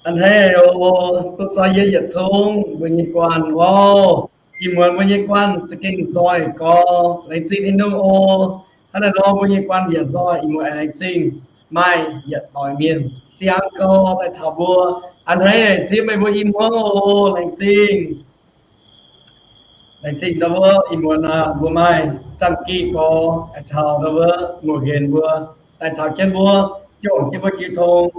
A'hneiv oc, duqv zorqv yie yietc zungv mbuo nyei guanh oc. Ih muonz mbuo nyei guanh za'gengh zoih gorx, laengz zingh Tin-Hungh oc. Hnangv naaiv nor mbuo nyei guanh yaac nzoih, ih muonz aengx laengz zingh maaih yietc doic mienh siang gau daaih caux mbuo. A'hneiv zipv meih mbuo i hmuangv oc, laengz zingh. Laengz zingh ndau wuov ih muonz aac, mbuo maaih Zanh Gih gorx caux ndau wuov Muoc Nqenc mbuo daaih caux jienv mbuo, juangc jienv mbuo jiu tong.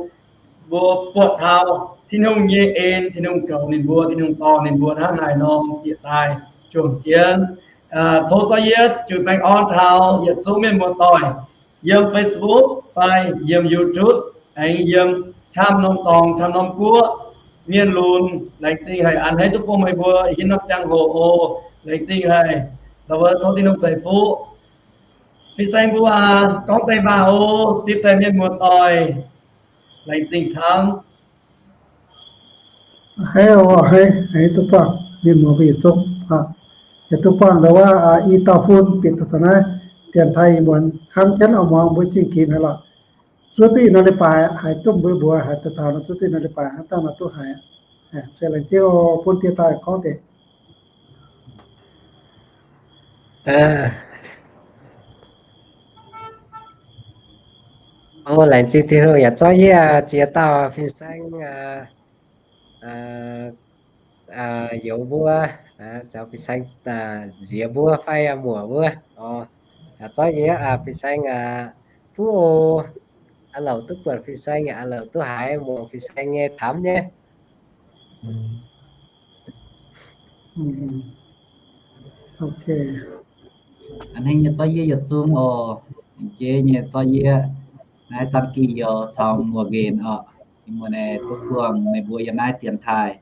Mbuo buatc taux Tin-Hungh nyei en, Tin-Hungh goux ninh mbuo, Tin-Hungh dorh ninh mbuo hnangv haaix nor bieqc daaih juangc jienv. Tov zorqv yie juix baengh orn taux yietc zungv mienh muoz-doic yiem Facebook fai yiem YouTube, aengx yiem camv norm dorngx, camv norm guoqv, mienh lunx. Laengz zingh haic, a'hneiv duqv bun meih mbuo hiuv norm ziangh hoc oc. Laengz zingh haic, ndau wuov tov Tin-Hungh ceix fuqv. Fin-saeng mbuo aac, gorngv deix waac oc, zipv deix mienh muoz-doic. Laengz zingh camv. A'hneiv oc, a'hneiv duqv buangh mienh muoz mbuo yietc zungv, yietc duqv buangh ndau wuov i dauh fun bieqc taux naaiv dienx taaih ih muonz hnamv jienv oix muangx mbuo zingh ginx haic lorqc. Zuov duqv ih hnoi leiz-baaix haiz duqv mbuo mbuox haaix dauh dauh nor zuov duqv ih hnoi leiz-baaix hnangv dauh nor duqv haiz. Se laengz zingh oc, bun dieh daaih gorngv deix. Laengz zingh Tin-Hungh yaac zorqv yie ziex dauh fin-saeng youz mbuo, caux fin-saeng nziex mbuo fai muoc mbuo, zorqv yie fin-saeng fuqv oc. A'louc duqv buatc fin-saeng yaac a'louc duqv haiz muangx fin-saeng nyei camv nyei. A'hneiv nyei zorqv yie yietc zungv oc. Jeiv nyei zorqv yie naaiv Zanh Gih youz caux Muoc Nqenc oc. Ih muonz naaiv duqv buangh meih mbuo yiem naaiv dienx taaih,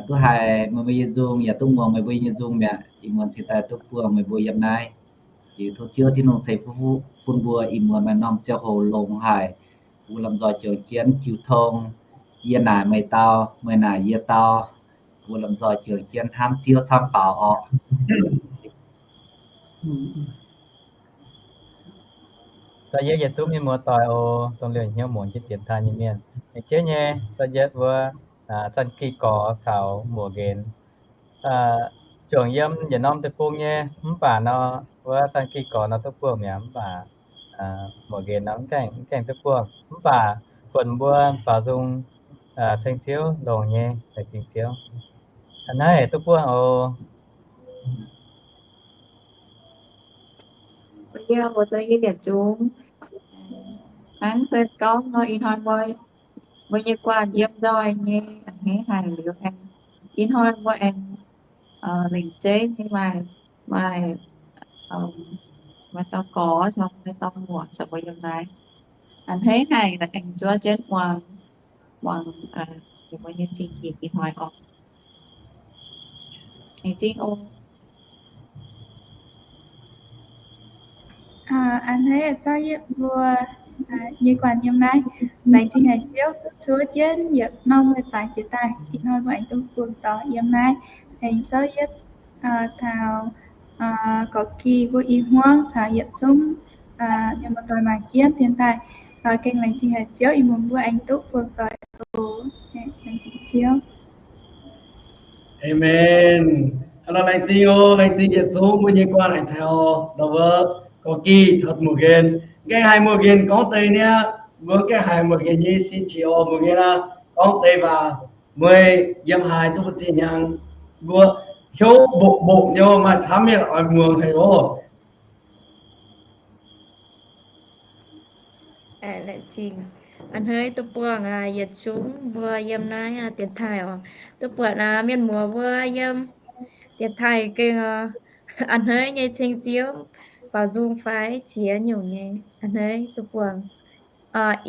duqv haiz meih mbuo nyei nzung yaac duqv muangx meih mbuo nyei nzung mi'aqv. Ih muonz cingx daaih duqv buangh meih mbuo yiem naaiv. Liuz tov Ziouv Tin-Hungh ceix fuqv bun mbuo ih muonz maaih norm ziangh hoc longx haic, mbuo lomh nzoih juangc jienv jiu tong. Yie naaic meih dau, meih naaic yie dau, mbuo lomh nzoih juangc jienv hnamv Ziouv camv faaux orqc. Zorqv yie yietc zungv mienh muoz-doic oc, dongh liouh hnyouv muangx jienv dienx taaih nyei mienh. Laengz zingh nyei, zorqv yie wuov Zanh Gih gorx caux Muoc Nqenc juangc yiem yietc norm deic-bung nyei, mv baac nor wuov Zanh Gih gorx nor duqv buangh mi'aqv, mv baac Muoc Nqenc nor mv gaengh, mv gaengh duqv buangh, mv baac buonc mbuo baaux nzung ceng Ziouv longx nyei, laengz zingh Ziouv. A'hneiv duqv buangh oc. Yie mbuo za'gengh yietc zungv hnangv se gorngv nor, ih hnoi mbuo, mbuo nyei guanh yiem nzoih nyei, a'hneiv haic liuz aengx, ih hnoi mbuo aengx lengc jeiv nyei maaih, maaih, maaih dauh gorx caux maaih dauh muoc caux mbuo yiem naaiv. A'hneiv haic aengx zuov jienv muangx, muangx ninh mbuo nyei zingh ginx ih hnoi oc. Laengz zingh oc. A'hneiv zorqv yie mbuo nyei guanh yiem naaiv. Laengz zingh haic Ziouv cuotv jienv yietc norm leiz-baaix jiex daaih, ih hnoi mbuo aengx duqv buangh doic yiem naaiv. Aengx zorqv yie taux gorqv-gih mbuo i hmuangv caux yietc zungv mienh muoz-doic mangc jienv dienx daaih. Gengh laengz zingh haic Ziouv ih muonz mbuo aengx duqv buangh doic oc. Laengz zingh Ziouv. Amen. Hnangv nor laengz zingh oc, laengz zingh yietc zungv mbuo nyei guanh haic taux ndau wuov gorqv-gih caux Muoc Nqenc. Gaengh haiz Muoc Nqenc gorngv deix niaa, mbuo gaengh haiz Muoc Nqenc nyei sin qiex oc. Muoc Nqenc aac, gorngv deix waac, meih yiem haaix duqv mbu'ziex hnyangx? Mbuo hnyouv mboqc mboqc nyei, maaih camv mienh oix muangx haic oc. Laengz zingh. A'hneiv duqv buangh yietc zungv mbuo yiem naaiv dienx taaih oc. Duqv buatc mienh muoz mbuo yiem dienx taaih gengh a'hneiv nyei ceng Ziouv, baaux nzung fai qiex nyungc nyei. A'hneiv duqv buangh.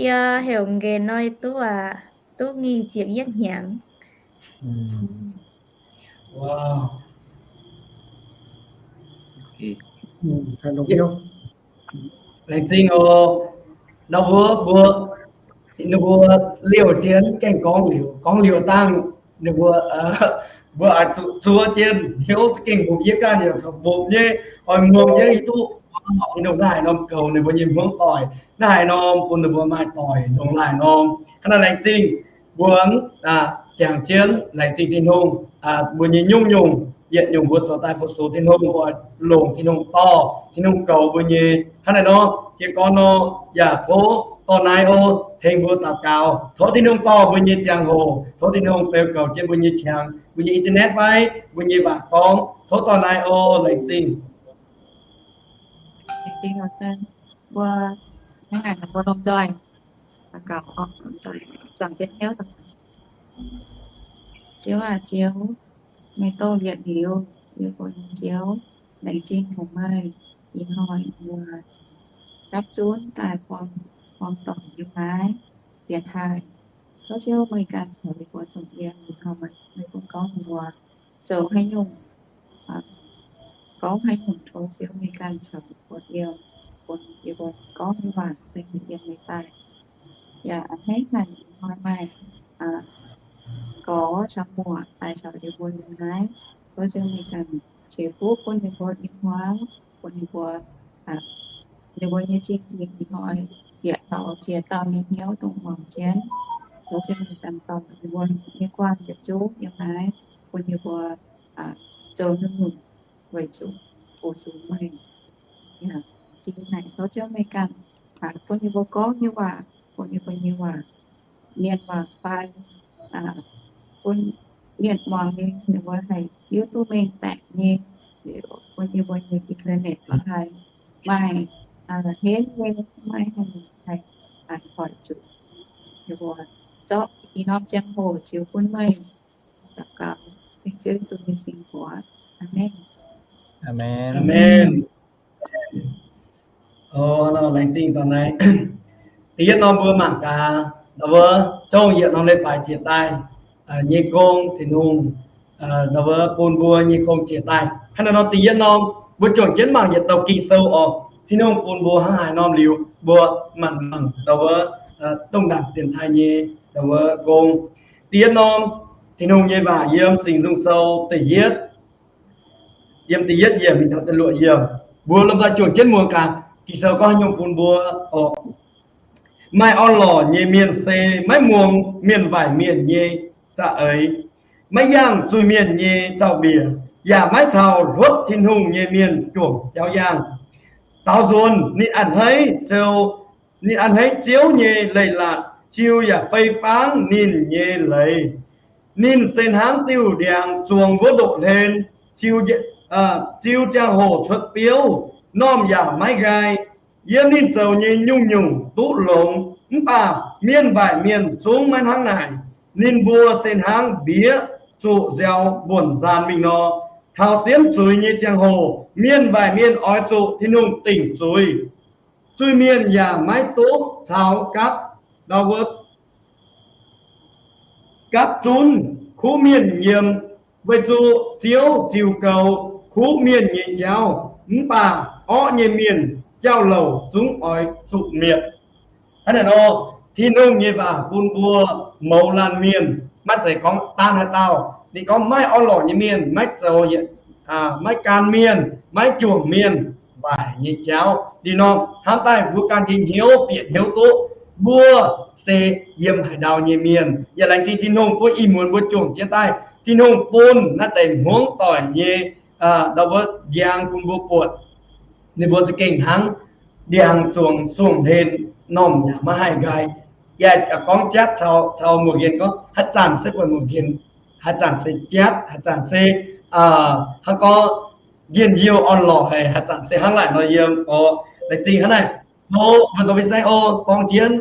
Yie heuc Nqenc nor, yie duqv aac, duqv nyic ziepc yietv hnyangx. Laengz zingh oc. Ndau wuov mbuo, ninh mbuo liouh jienv gaengh gorngv liouh, gorngv liouh dangh, ninh mbuo, mbuo oix zuqc zuov jienv hnyouv za'gengh mbopv, yie ganh yaac mbopv nyei, oix muangx jienv yie duqv Tin-Hungh naaiv haaix norm goux ninh mbuo nyei hmuangv doic, naaiv haaix norm bun ninh mbuo maaih doic ndongc naaiv haaix norm. Hnangv naaiv laengz zingh. mbuo jangx jienv laengz zingh Tin-Hungh, mbuo nyei nyungc-nyungc, yietc nyungc mbuo zoux daaih fu-sux Tin-Hungh, mbuo longc Tin-Hungh dorh, Tin-Hungh goux mbuo nyei hnangv naaiv nor. Jiez gorn nor, yaac tov dorh naaiv oc, tengx mbuo daux gaux, tov Tin-Hungh dorh mbuo nyei ziangh hoc, tov Tin-Hungh beu goux jienv mbuo nyei qangx, mbuo nyei internet fai mbuo nyei waac gorngv. Tov dorh naaiv oc. Laengz zingh. Laengz zingh mbuo, hnangv naaic mbuo lomh nzoih, Ziouv aac, Ziouv, meih dongh yietc liuz yie mbuo nyei Ziouv, laengz zingh haic meih ih hnoi mbuo dapv zunv daaih buang, buang dorngc yiem naaiv dienx taaih. Tov Ziouv meih ganh caux yie mbuo dongh yiem ih hnoi, meih bun gorngv mbuo zoux haaix nyungc, gorngv haaix nyungc, tov Ziouv meih ganh caux yie mbuo, yie mbuo gorngv nyei waac se yiem meih daaih. Yaac a'hneiv haic ih hnoi maaih gorx caux muoc daaih caux yie mbuo yiem naaiv. Tov Ziouv meih ganh ceix fuqv bun yie mbuo ih hnoi, bun yie mbuo, yie mbuo nyei zingh ih hnoi bieqc taux ziex dauh nyei hnyouv dongh muangx jienv. Tov Ziouv meih ganh dorh yie mbuo nyei guanh yietc zungv yiem naaiv, bun yie mbuo zoux nyungc-nyungc weic zuqc fu-sux meih. Zingh haic, tov Ziouv meih ganh bun yie mbuo gorngv nyei waac, bun yie mbuo nyei waac mienh waac fai bun mienh muangx nyei ninh mbuo haih hiuv duqv mengh baeqc nyei. Bun yie mbuo nyei internet lorz haih maaih henv nyei, maaih haih, haih hoic zuqc. Yie mbuo zorqv i norm ziangh hoc ziux bun meih. Daux gaux dengv Ziouv Yesu nyei sin mbuox. Aamen. Aamen. Laengz zingh dongh naaiv. Da'yietv norm mbuo mangc gaax, ndau wuov zungv yietc norm leiz-baaix jiex daaih nyei gong, Tin-Hungh ndau wuov bun mbuo nyei gong jiex daaih. Hnangv naaiv nor da'yietv norm mbuo juangc jienv mangc yietc douc Ging-Sou oc. Tin-Hungh bun mbuo hnangv haaix norm liuz, mbuo manc-manc ndau wuov dongh ndaangc dienx taaih nyei ndau wuov gong. Da'yietv norm, Tin-Hungh nyei waac yiem Singx Nzung Sou da'yietv, yiem da'yietv yiemc mingh taux da'luoqc yiemc. Mbuo lomh nzoih juangc jienv muangx gaax, Ging-Sou gorngv haaix nyungc bun mbuo oc. Maaih orn-lorqc nyei mienh se maiv muangx mienh waaic mienh nyei za'eix, maiv yangh zuiz-mienh nyei zaux-mbiec, yaac maiv caux hluotv Tin-Hungh nyei mienh juangc jauv yangh. Daaux nzuonx ninh a'hneiv, ninh a'hneiv Ziouv nyei leiz-latc, ziux yaac fei fangv ninh nyei leiz. Ninh se hnangv diuh ndiangx zuangx wuov ndoqv hlen, ziux ziangh hoc cuotv biouv, normh yaac maiv nqaai. Yiem ninh zoux nyei nyungc-nyungc duqv longx, mv baac mienh waaic mienh zungv maiv hnangv naaic. Ninh mbuo se hnangv mbieqv zuqc nziaaux mbuonx nzaanh mingh nor. Taux siemv zuiz nyei ziangh hoc mienh waaic mienh oix zuqc Tin-Hungh dingc zuiz. Zuiz-mienh yaac maiv duqv caux gapv, ndau wuov, gapv zunv kuv mienh yiem, weic zuqc Ziouv ziux goux kuv mienh nyei jauv, mv baac orqv nyei mienh jauv-louc zungv oix zuqc mietc. Hnangv naaic nor, Tin-Hungh nyei waac bun mbuo mouz laanh mienh maiv zeiz gorngv daan haaix dauh. Ninh gorngv maiv orn-lorqc nyei mienh, maiv zoux, maiv gan mienh, maiv juangc mienh waaic nyei jauv. Liuz nor hnamv daaih mbuo ganh nyei hnyouv bieqc hnyouv duqv mbuo se yiem haaix ndau nyei mienh. Yaac laengz zingh Tin-Hungh bun ih muonz mbuo juangc jienv daaih, Tin-Hungh bun naaiv deix hmuangv doic nyei ndau wuov njang bun mbuo buatc. Ninh mbuo za'gengh hnangv ndiangx zuangx suangx hlen, normh yaac maiv haih nqaai. Yaac gorngv jatv caux muoz-hmien gorngv, haaix zanc se buatc muoz-hmien, haaix zanc se jatv, haaix zanc se hnangv gorngv njien-youh orn-lorqc haic, haaix zanc se hnangv naaic nor yiem oc. Laengz zingh hnangv naaic, tov mbuo dorh fin-saeng oc, borng jienv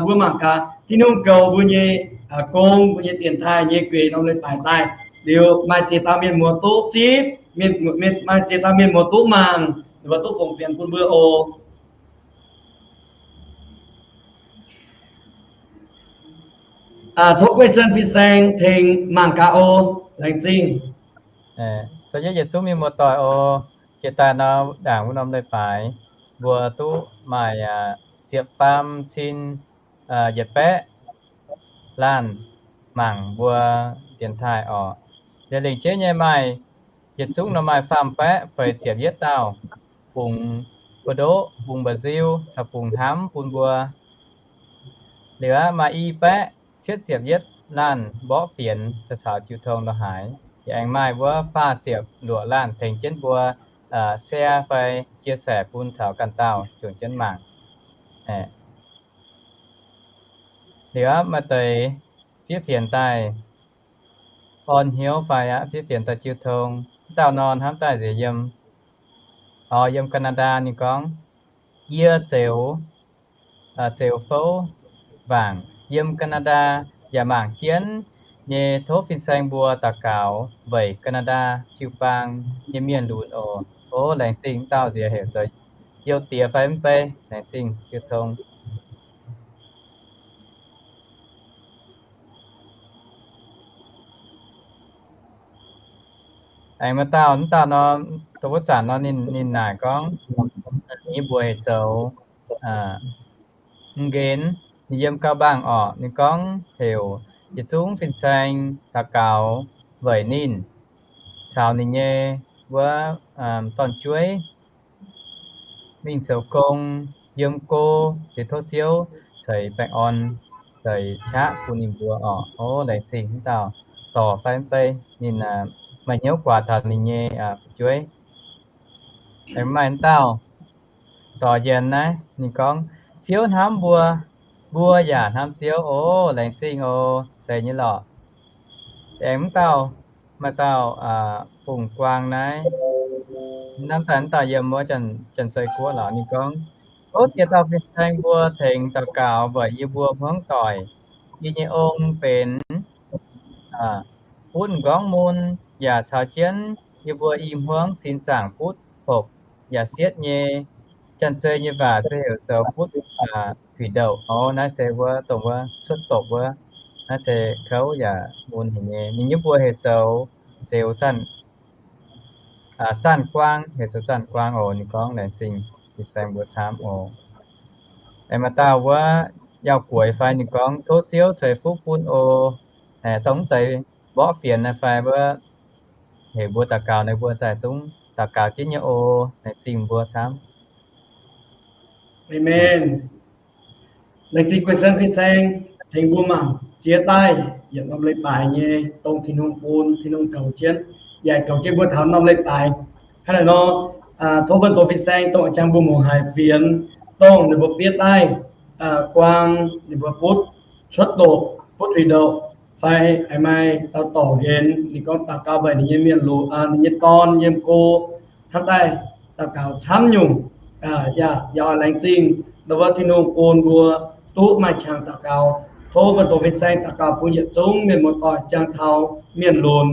mbuo mangc gaax Tin-Hungh goux mbuo nyei gong, mbuo nyei dienx taaih nyei gueix norm leiz-baaix daaih. Liuz maaih ziex dauh mienh muoz duqv zipv, maaih ziex dauh mienh muoz duqv mangc, ninh mbuo duqv fongc fienx bun mbuo oc. Tov guei sen fin-saeng tengx mangc gaax oc. Laengz zingh. Zoux yietc zungv mienh muoz-doic oc. Jiex daaih nor, ndaangc wuov norm leiz-baaix mbuo duqv maaih ziepc faam cin yietc baeqv laanh mangc mbuo dienx taaih oc. Liuz lengc jeiv nyei maaih yietc zungv nor maaih faam baeqv feix ziepc yietv dauh bungx buoz-ndoqv, bungx mba'nziu caux bungx hnamv bun mbuo. Liuz aqv, maaih i baeqv cietv ziepc yietv laanh mborqv fienx daaih caux jiu tong lorz haaix. Yaac aengx maaih wuov faah ziepc luoqc laanh tengx jienv mbuo share fai chia sẻ bun taux ganh dauh jomc jienv mangc. Liuz aqv, maaih deix fiev fienx daaih orn hnyouv fai aqv, fiev fienx daaih jiu tong. Mv dauh nor hnamv daaih nziex yiem, o, yiem Canada ninh gorngv, yie zeux, zeux fouv mangc yiem Canada yaac mangc jienv nyei, tov fin-saeng mbuo daux gaux weic Canada jiu-baang nyei mienh lunx oc. O, laengz zingh. Mv dauh nziex heuc zoux Youh Diex fai mv bei? Laengz zingh jiu tong. Aengx maaih dauh, mv dauh nor, dongh wuov zanc nor ninh, ninh naaic gorngv, ninh nyei mbuox heuc zoux M'nqenx, ninh yiem Gau Mbaangh orqc. Ninh gorngv heuc yietc zungv fin-saeng daux gaux weic ninh caux ninh nyei wuov dorn-jueiv mingh zoux gong, yiem go, liuz tov Ziouv ceix baengh orn, ceix qaqv bun ninh mbuo orqc. O, laengz zingh. Mv dauh dorc fai mv bei, ninh maaih hnyouv guaax taux ninh nyei fu'jueiv. Aengx maaih mv dauh dorc yienx naaiv, ninh gorngv, Ziouv hnamv mbuo, mbuo yaac hnamv Ziouv. O, laengz zingh oc. Zeiz nyei lorqc. Aengx mv dauh, maaih dauh fungc guang naaiv, hnamv daaih mv dauh yiem wuov Janx-Zei Guoqv lorqc. Ninh gorngv, Tov ziex dauh fin-saeng mbuo tengx daux gaux weic yie mbuo hmuangv doic. Yie nyei ong benx butv m'nqorngv mun, yaac caux jienv yie mbuo i hmuangv sin zaangc butv hopc yaac sietv nyei. Janx-Zei nyei waac se heuc zoux butv thủy đậu. O, naaiv se wuov dongh wuov cuotv dopc wuov, naaiv se kouv yaac mun haic nyei. Ninh nyei mbuox heuc zoux, zeux zanc, zanc guaang, heuc zoux zanc guaang oc. Ninh gorngv laengz zingh fin-saeng mbuo camv oc. Aengx maaih dauh wuov yauh gueix fai, ninh gorngv, Tov Ziouv ceix fuqv bun oc. Dongh mv deix mborqv fienx naaiv fai wuov heuc mbuo daux gaux naaiv, mbuo daaih zungv daux gaux jienv nyei oc. Laengz zingh mbuo camv. Amen. Laengz zingh guei saeng fin-saeng tengx mbuo mangc jiex daaih yietc norm leiz-baaix nyei dongh Tin-Hungh bun, Tin-Hungh goux jienv, yaac goux jienv mbuo taux norm leiz-baaix. Hnangv naaiv nor, tov wuov dongh fin-saeng dongh jangx mbuo muangx haic fienx, dongh ninh mbuo fiev daaih guang ninh mbuo butv cuotv dopc, butv thủy đậu, fai aengx maaih dauh dorc nqenx, ninh gorngv daux gaux weic ninh nyei mienh lunx, ninh nyei dorn yiem go, hnamv daaih daux gaux camv nyungc. Yaac, yaac laengz zingh ndau wuov Tin-Hungh bun mbuo duqv maaih qangx daux gaux. Tov wuov dongh fin-saeng daux gaux bun yietc zungv mienh muoz-doic jangx taux mienh lunx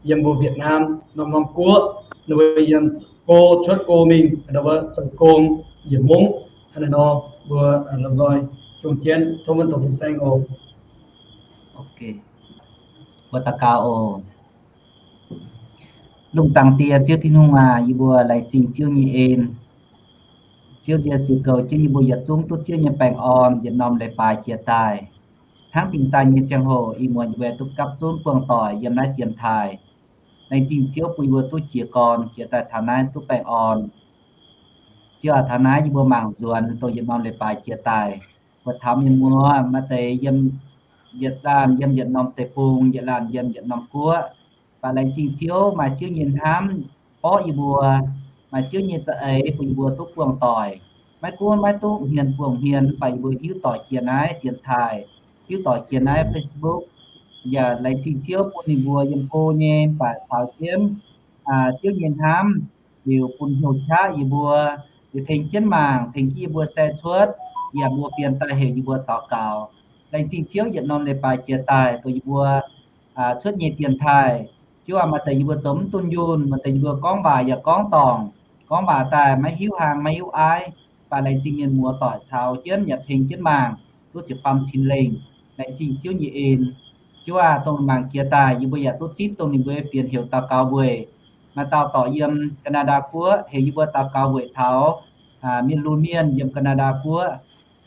yiem mbuo Việt Nam norm-norm guoqv, ninh mbuo yiem go cuotv go mingh, ndau wuov zoux gong njiec mungv. Hnangv naaiv nor mbuo lomh nzoih jungh jienv tov wuov dongh fin-saeng oc. Mbuo daux gaux oc. Lungh zaangc Diex Ziouv Tin-Hungh aac, yie mbuo laengz zingh Ziouv nyei en. Ziouv nziex ziux goux jienv yie mbuo yietc zungv duqv Ziouv nyei baengh orn yietc norm leiz-baaix jiex daaih. Hnangv dingh daaih nyei ziangh hoc ih muonz yie mbuo duqv gapv zunv buangh doic yiem naaiv dienx taaih. Laengz zingh Ziouv bun yie mbuo duqv jiez gorn jiex daaih taux naaiv duqv baengh orn. Ziouv aac, taux naaiv yie mbuo mangc nzuonx dongh yietc norm leiz-baaix jiex daaih. Mbuo taux mienh muoz maaih deix yiem yietc laanh yiem yietc norm deic-bung, yietc laanh yiem yietc norm guoqv. Mv baac laengz zingh Ziouv, maaih Ziouv nyei hnamv borqv yie mbuo, maaih Ziouv nyei za'eix bun yie mbuo duqv buangh doic. Maiv gunv maiv duqv hmien buangh hmien, mv baac yie mbuo hiuv doic jiex naaiv dienx taaih, hiuv doic jiex naaiv Facebook, yaac laengz zingh Ziouv bun ninh mbuo yiem go nyei, mv baac caux jienv Ziouv nyei hnamv liuz bun hnyouv qaqv yie mbuo, liuz tengx jienv mangc, tengx jienv yie mbuo sai cuotv, yaac mbuo fienx daaih heuc yie mbuo daux gaux. Laengz zingh Ziouv yietc norm leiz-baaix jiex daaih dongh yie mbuo cuotv nyei dienx taaih. Ziouv aac, maaih deix yie mbuo zoux mv dunh yunh, maaih deix yie mbuo gorngv waac yaac gorngv dorngc, gorngv waac daaih maiv hiuv hlang maiv hiuv aiv. Mv baac laengz zingh mienh muoz-doic taux jienv yaac tengx jienv mangc, duqv ziepc faam cin lengh. Laengz zingh Ziouv nyei en. Ziouv aac, dongh mangc jiex daaih yie mbuo yaac duqv zipv dongh ninh mbuo fienx heuc daux gaux weic. Maaih dauh dorc yiem Canada guoqv heuc yie mbuo daux gaux weic taux mienh lunx mienh yiem Canada guoqv.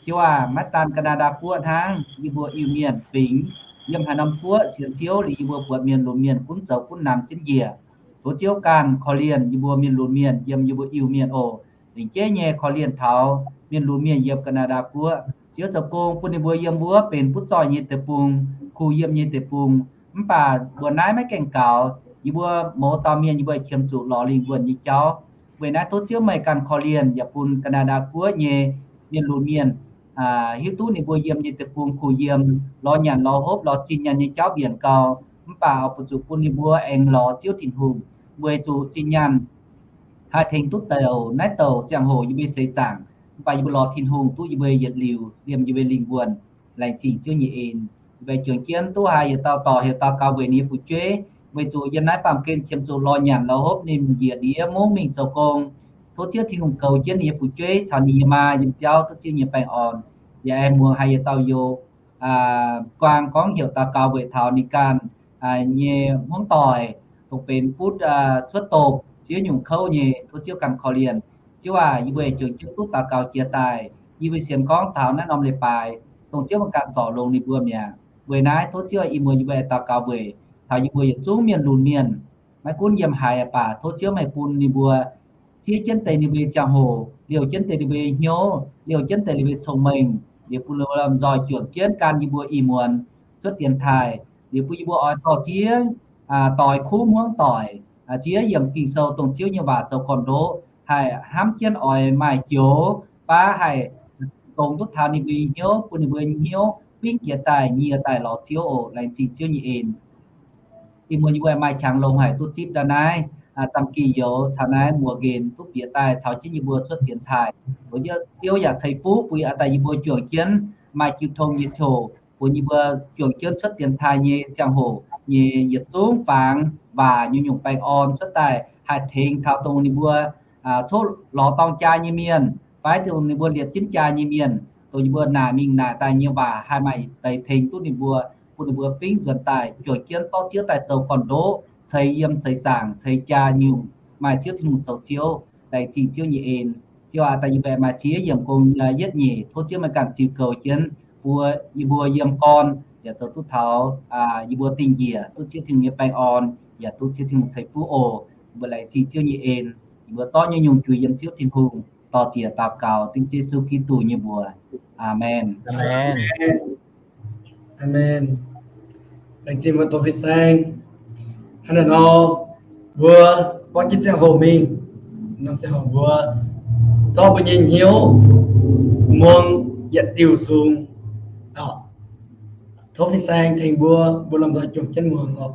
Ziouv aac, maiv daan Canada guoqv hnangv, yie mbuo Iu-Mienh fingx yiem haaix norm guoqv sienx Ziouv liuz, yie mbuo buatc mienh lunx mienh gunv zoux gunv namx jienv njiec. Tov Ziouv ganh korv-lienh yie mbuo mienh lunx mienh yiem yie mbuo Iu-Mienh oc. Lengc jeiv nyei korv-lienh taux mienh lunx mienh yiem Canada guoqv. Ziouv zoux gong bun ninh mbuo yiem wuov benx butv zoih nyei deic-bung, kuh yiem nyei deic-bung. Mv baac mbuo naaiv maiv gaengh gaux. Yie mbuo mouz dauh mienh yie mbuo qiemx zuqc lorz lingh wuonh nyei jauv. Weic naaiv tov Ziouv meih ganh korv-lienh yaac bun Canada guoqv nyei mienh lunx mienh hiuv duqv ninh mbuo yiem nyei deic-bung kuh yiem, lorz nyanc lorz hopv lorz zinh nyaanh nyei jauv mbienc gau. Mv baac oix bun zuqc bun ninh mbuo aengx lorz Ziouv Tin-Hungh, weic zuqc zinh nyaanh haih tengx duqv douc naaiv douc ziangh hoc yie mbuo seix zaangc. Mv baac yie mbuo lorz Tin-Hungh duqv yie mbuo yietc liuz liemh yie mbuo lingh wuonh. Laengz zingh Ziouv nyei en. Yie mbuo juangc jienv duqv haih yietc dauh dorc heuc daux gaux weic ninh nyei fu'jueiv, weic zuqc yiem naaiv baamh gen qiemx zuqc lorz nyanc lorz hopv ninh njiec ndiev mungv mingh zoux gong. Tov Ziouv Tin-Hungh goux jienv ninh nyei fu'jueiv caux ninh nyei maa yiem biauv duqv Ziouv nyei baengh orn. Yaac aengx muangx haiz yietc dauh youz guang gorngv heuc daux gaux weic taux ninh ganh nyei hmuangv doic, dongh benx butv cuotv dopc ziex nyungc kouv nyei. Tov Ziouv ganh korv-lienh. Ziouv aac, yie mbuo juangc jienv duqv daux gaux jiex daaih, yie mbuo sienx gorngv taux naaiv norm leiz-baaix dongh Ziouv mv ganh zorc longx ninh mbuo mi'aqv. Weic naaiv tov Ziouv ih muonz yie mbuo aengx daux gaux weic taux yie mbuo yietc zungv mienh lunx mienh, maiv gunv yiem haaix baac tov Ziouv meih bun ninh mbuo siev jienv deix ninh mbuo nyei ziangh hoc, liouh jienv deix ninh mbuo nyei hnyouv, liouh jienv deix ninh mbuo nyei cong-mengh, liuz bun ninh mbuo lomh nzoih juangc jienv gan yie mbuo ih muonz cuotv dienx taaih, liuz bun yie mbuo oix dorh ziex doix kuv hmuangv doic, ziex yiemc Ging-Sou dongh Ziouv nyei waac zoux gorn-ndoqv, haih hnamv jienv oix maaih joux baav haih dongz duqv taux ninh mbuo nyei hnyouv, bun ninh mbuo nyei hnyouv bingv jiex daaih nyie daaih lorz Ziouv oc. Laengz zingh Ziouv nyei en. Ih muonz yie mbuo maaih qangx longx haic duqv zipv ndau naaiv Zam Ging youz caux naaiv Muoz Nqenx duqv bieqc daaih caux jienv yie mbuo cuotv dienx taaih. Ziouv yaac ceix fuqv bun daaih yie mbuo juangc jienv maaih jiu tong nyei ziouc, bun yie mbuo juangc jienv cuotv dienx taaih nyei ziangh hoc nyei yietc zungv fangx waac nyungc-nyungc baengh orn cuotv daaih haih tengx taux dongh ninh mbuo coqv lorz dorng jaa nyei mienh, fai dongh ninh mbuo liepc jienv jaa nyei mienh, dongh yie mbuo naaic mingh naaic daaih nyei waac haih maaih deix tengx duqv ninh mbuo, bun ninh mbuo fingv nzuonx daaih juangc jienv zorqv Ziouv daaih zoux gorn-ndoqv, ceix yiem ceix zaangc ceix jaa nyungc, maaih Ziouv Tin-Hungh zoux Ziouv. Laengz zingh Ziouv nyei en. Ziouv aac, daaih yie mbuo maaih ziex yiemc gong yietv nyeic, tov Ziouv meih ganh ziux goux jienv mbuo, yie mbuo yiem gorn yaac zoux duqv taux yie mbuo dingh njiec duqv Ziouv Tin-Hungh nyei baengh orn, yaac duqv Ziouv Tin-Hungh ceix fuqv oc. Yie mbuo laengz zingh Ziouv nyei en. Yie mbuo zorqv nyungc-nyungc juix yiem Ziouv Tin-Hungh, dor-ziec daux gaux dengv Yesu Giduc nyei mbuox. Aamen. Aamen. Laengz zingh mbuo dorh fin-saeng. Hnangv naaiv nor, mbuo buatc jienv ziangh hoc mingh, norm ziangh hoc mbuo zorqv mbuo nyei hnyouv muangx yietc diuh nzung. Tov fin-saeng tengx mbuo, mbuo lomh nzoih juangc jienv muangx oc.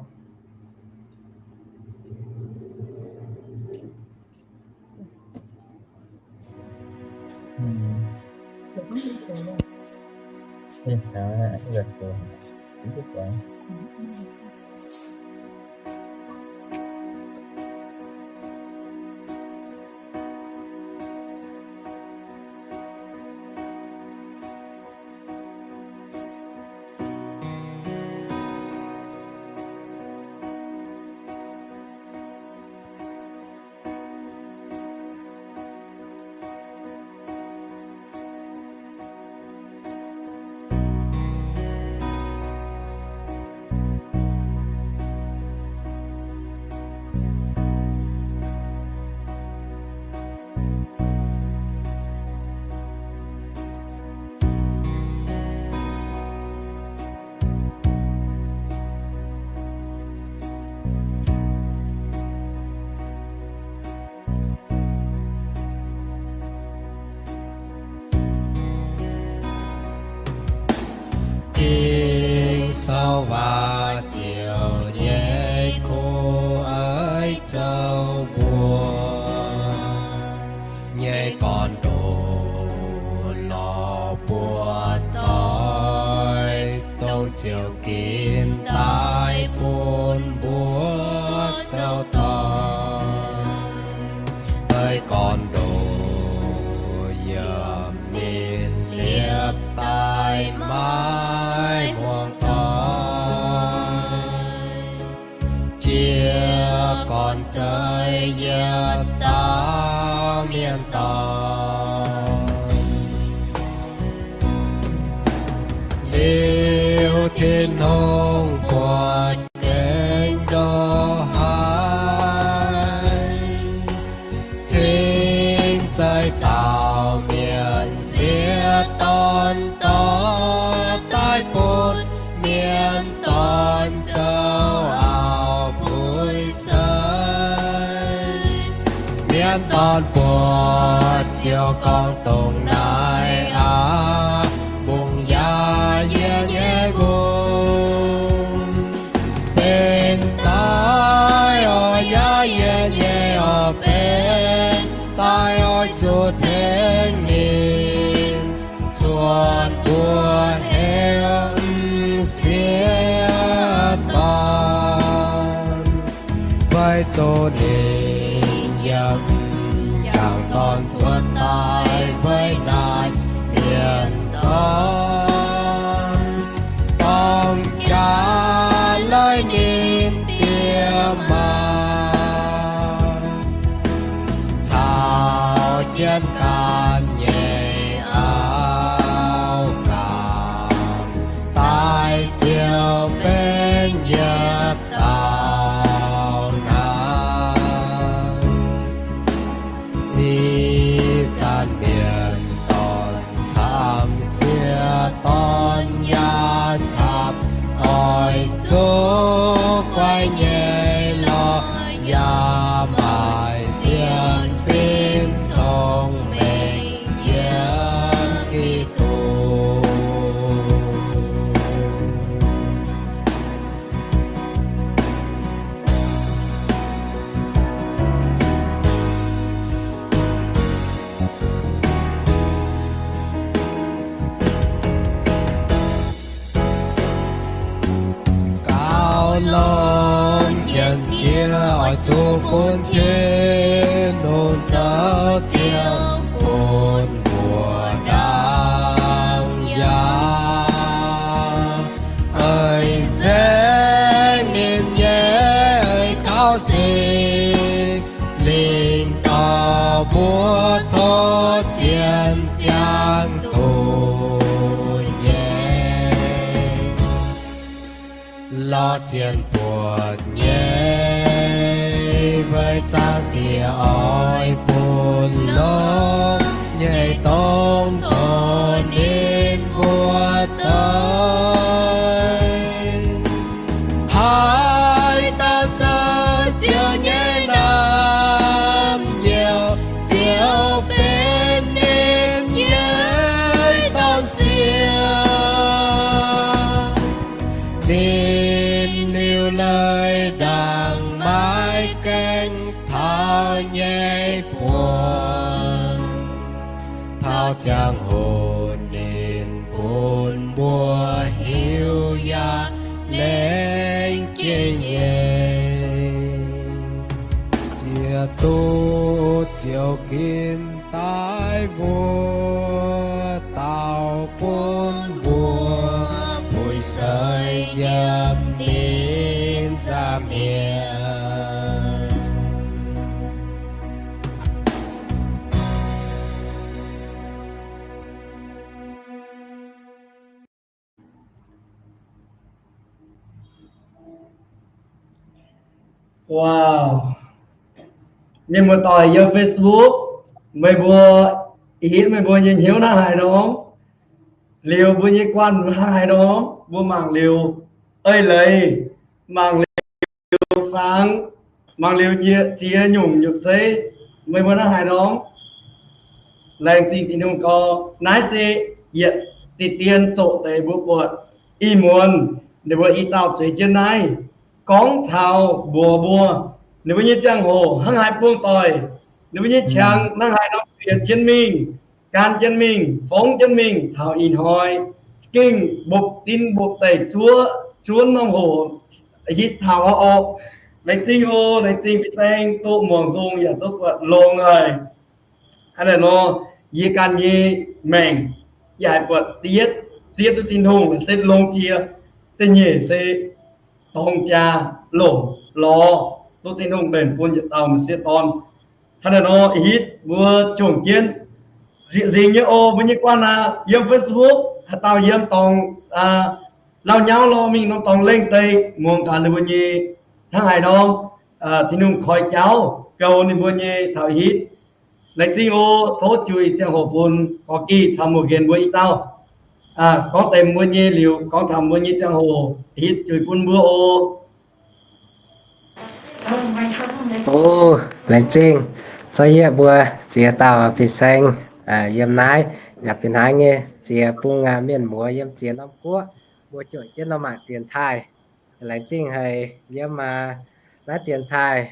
Ging-Sou waac ziouc nyei kuv aiv zoux mbuo nyei gorn-ndoqc lorz buo doix, dongh ziouc ginv daaih bun mbuo zoux doic. Fai gorn-ndoqc yietc minc liepc daaih maiv hmuangx doic, jiez gorn zeiz yietc dauh mienh doic. Liuz Tin-Hungh buoz gengh ndoh haaix, cingx zeiz dauh mienh sieqv dorn doic daaih bun mienh ziouc gorngv dongh naaiv aqv, mbungv yaac yie nyei mbungv benx daaih oix, yaac yie nyei oix benx daaih oix zuqc tengx ninh cuotv mbuo hnyouv m'sieqv dorn. Weic zuqc ninh yiem m'jangc dorn cuotv daaih weic naaiv mienh dorn, dorng jaax leiz ninh die maa caux jienv daan nyei auv gaax daaih ziouc benx yietc dauh naaiv. Ih zanc mienh dorn camv, m'sieqv dorn yaac camv, oix zuqc guaiv nyei lorqc, yaac maaih sienx fim cong-mengh yiem Giduc. Gauh longx jienv jiex oix zuqc bun Tin-Hungh zoux ziouc bun mbuo ndaangc yaac eix nzengc ninh nyei eix gauh singx lingh dorh mbuo tov zien ziangh duqv nyei. Lorz zien buonc nyei, weic zaangc Diex oix bun longx nyei dongh tov ninh mbuo doic. Haaix dauh zoux ziouc nyei naamh nyouz ziouc benx ninh nyei dorn-sieqv. Ninh liuc leiz ndaangc maiv gaengh taux nyei buonc, taux ziangh hoc ninh bun mbuo hiuv yaac lengc jiex nyei. Ziec duqv ziouc ginv daaih mbuo dauh bun mbuo puix seix yiem ninh nza'hmien. Wow. Mienh muoz-doic yiem Facebook, meih mbuo, ih hitv meih mbuo nyei hnyouv hnangv haaix nor? Liuz mbuo nyei guanh hnangv haaix nor? Mbuo mangc liuz eix leiz, mangc liuz fangx, mangc liuz ziex nyungc nyutc zeiv, meih mbuo hnangv haaix nor? Laengz zingh Tin-Hungh gorngv naaiv se yietc diqc dien zoqc deix mbuo buatc ih muonz ninh mbuo i dauh zueiz jienv naaiv gorngv taux mbuox mbuo ninh mbuo nyei ziangh hoc hnangv haaix buangh doic, ninh mbuo nyei qangx hnangv haaix nor bieqc jienv mingh, gan jienv mingh, fongv jienv mingh taux ih hnoi, gengh mbopv dinv mbopv deic zuov, zuov norm hoc hitv taux orqc. Laengz zingh oc, laengz zingh fin-saeng duqv muangx nzung yaac duqv buatc longx haic. Hnangv naaic nor, yie ganh nyei maengc, yie haiz buatc da'yietv zieqv duqv Tin-Hungh se longx jiex, da'nyeic se dorng jaa longc lorz duqv Tin-Hungh mbenc bun yietc dauh m'sieqv dorn. Hnangv naaic nor, ih hitv mbuo juangc jienv nzieqc nzingx nyei oc. Mbuo nyei guanh aqv, yiem Facebook haaix dauh yiem dorngx lauh nyauv lorh mingh norm dorngx lengh deix muangx gaax ninh mbuo nyei hnangv haaix nor Tin-Hungh koi jauv goux ninh mbuo nyei taux ih hitv. Laengz zingh oc. Tov juix ziangh hoc bun Gorqv-Gih caux Muoz-Nqenx mbuo i dauh gorngv deix mbuo nyei liuz, gorngv taux mbuo nyei ziangh hoc, hitv juix bun mbuo oc. O, laengz zingh. Zorqv yie mbuo ziex dauh fin-saeng yiem naaiv, yaac fih hnangv nyei ziex bung mienh muoz yiem ziex norm guoqv, mbuo juangc jienv nor mangc dienx taaih. Laengz zingh haic yiem naaiv dienx taaih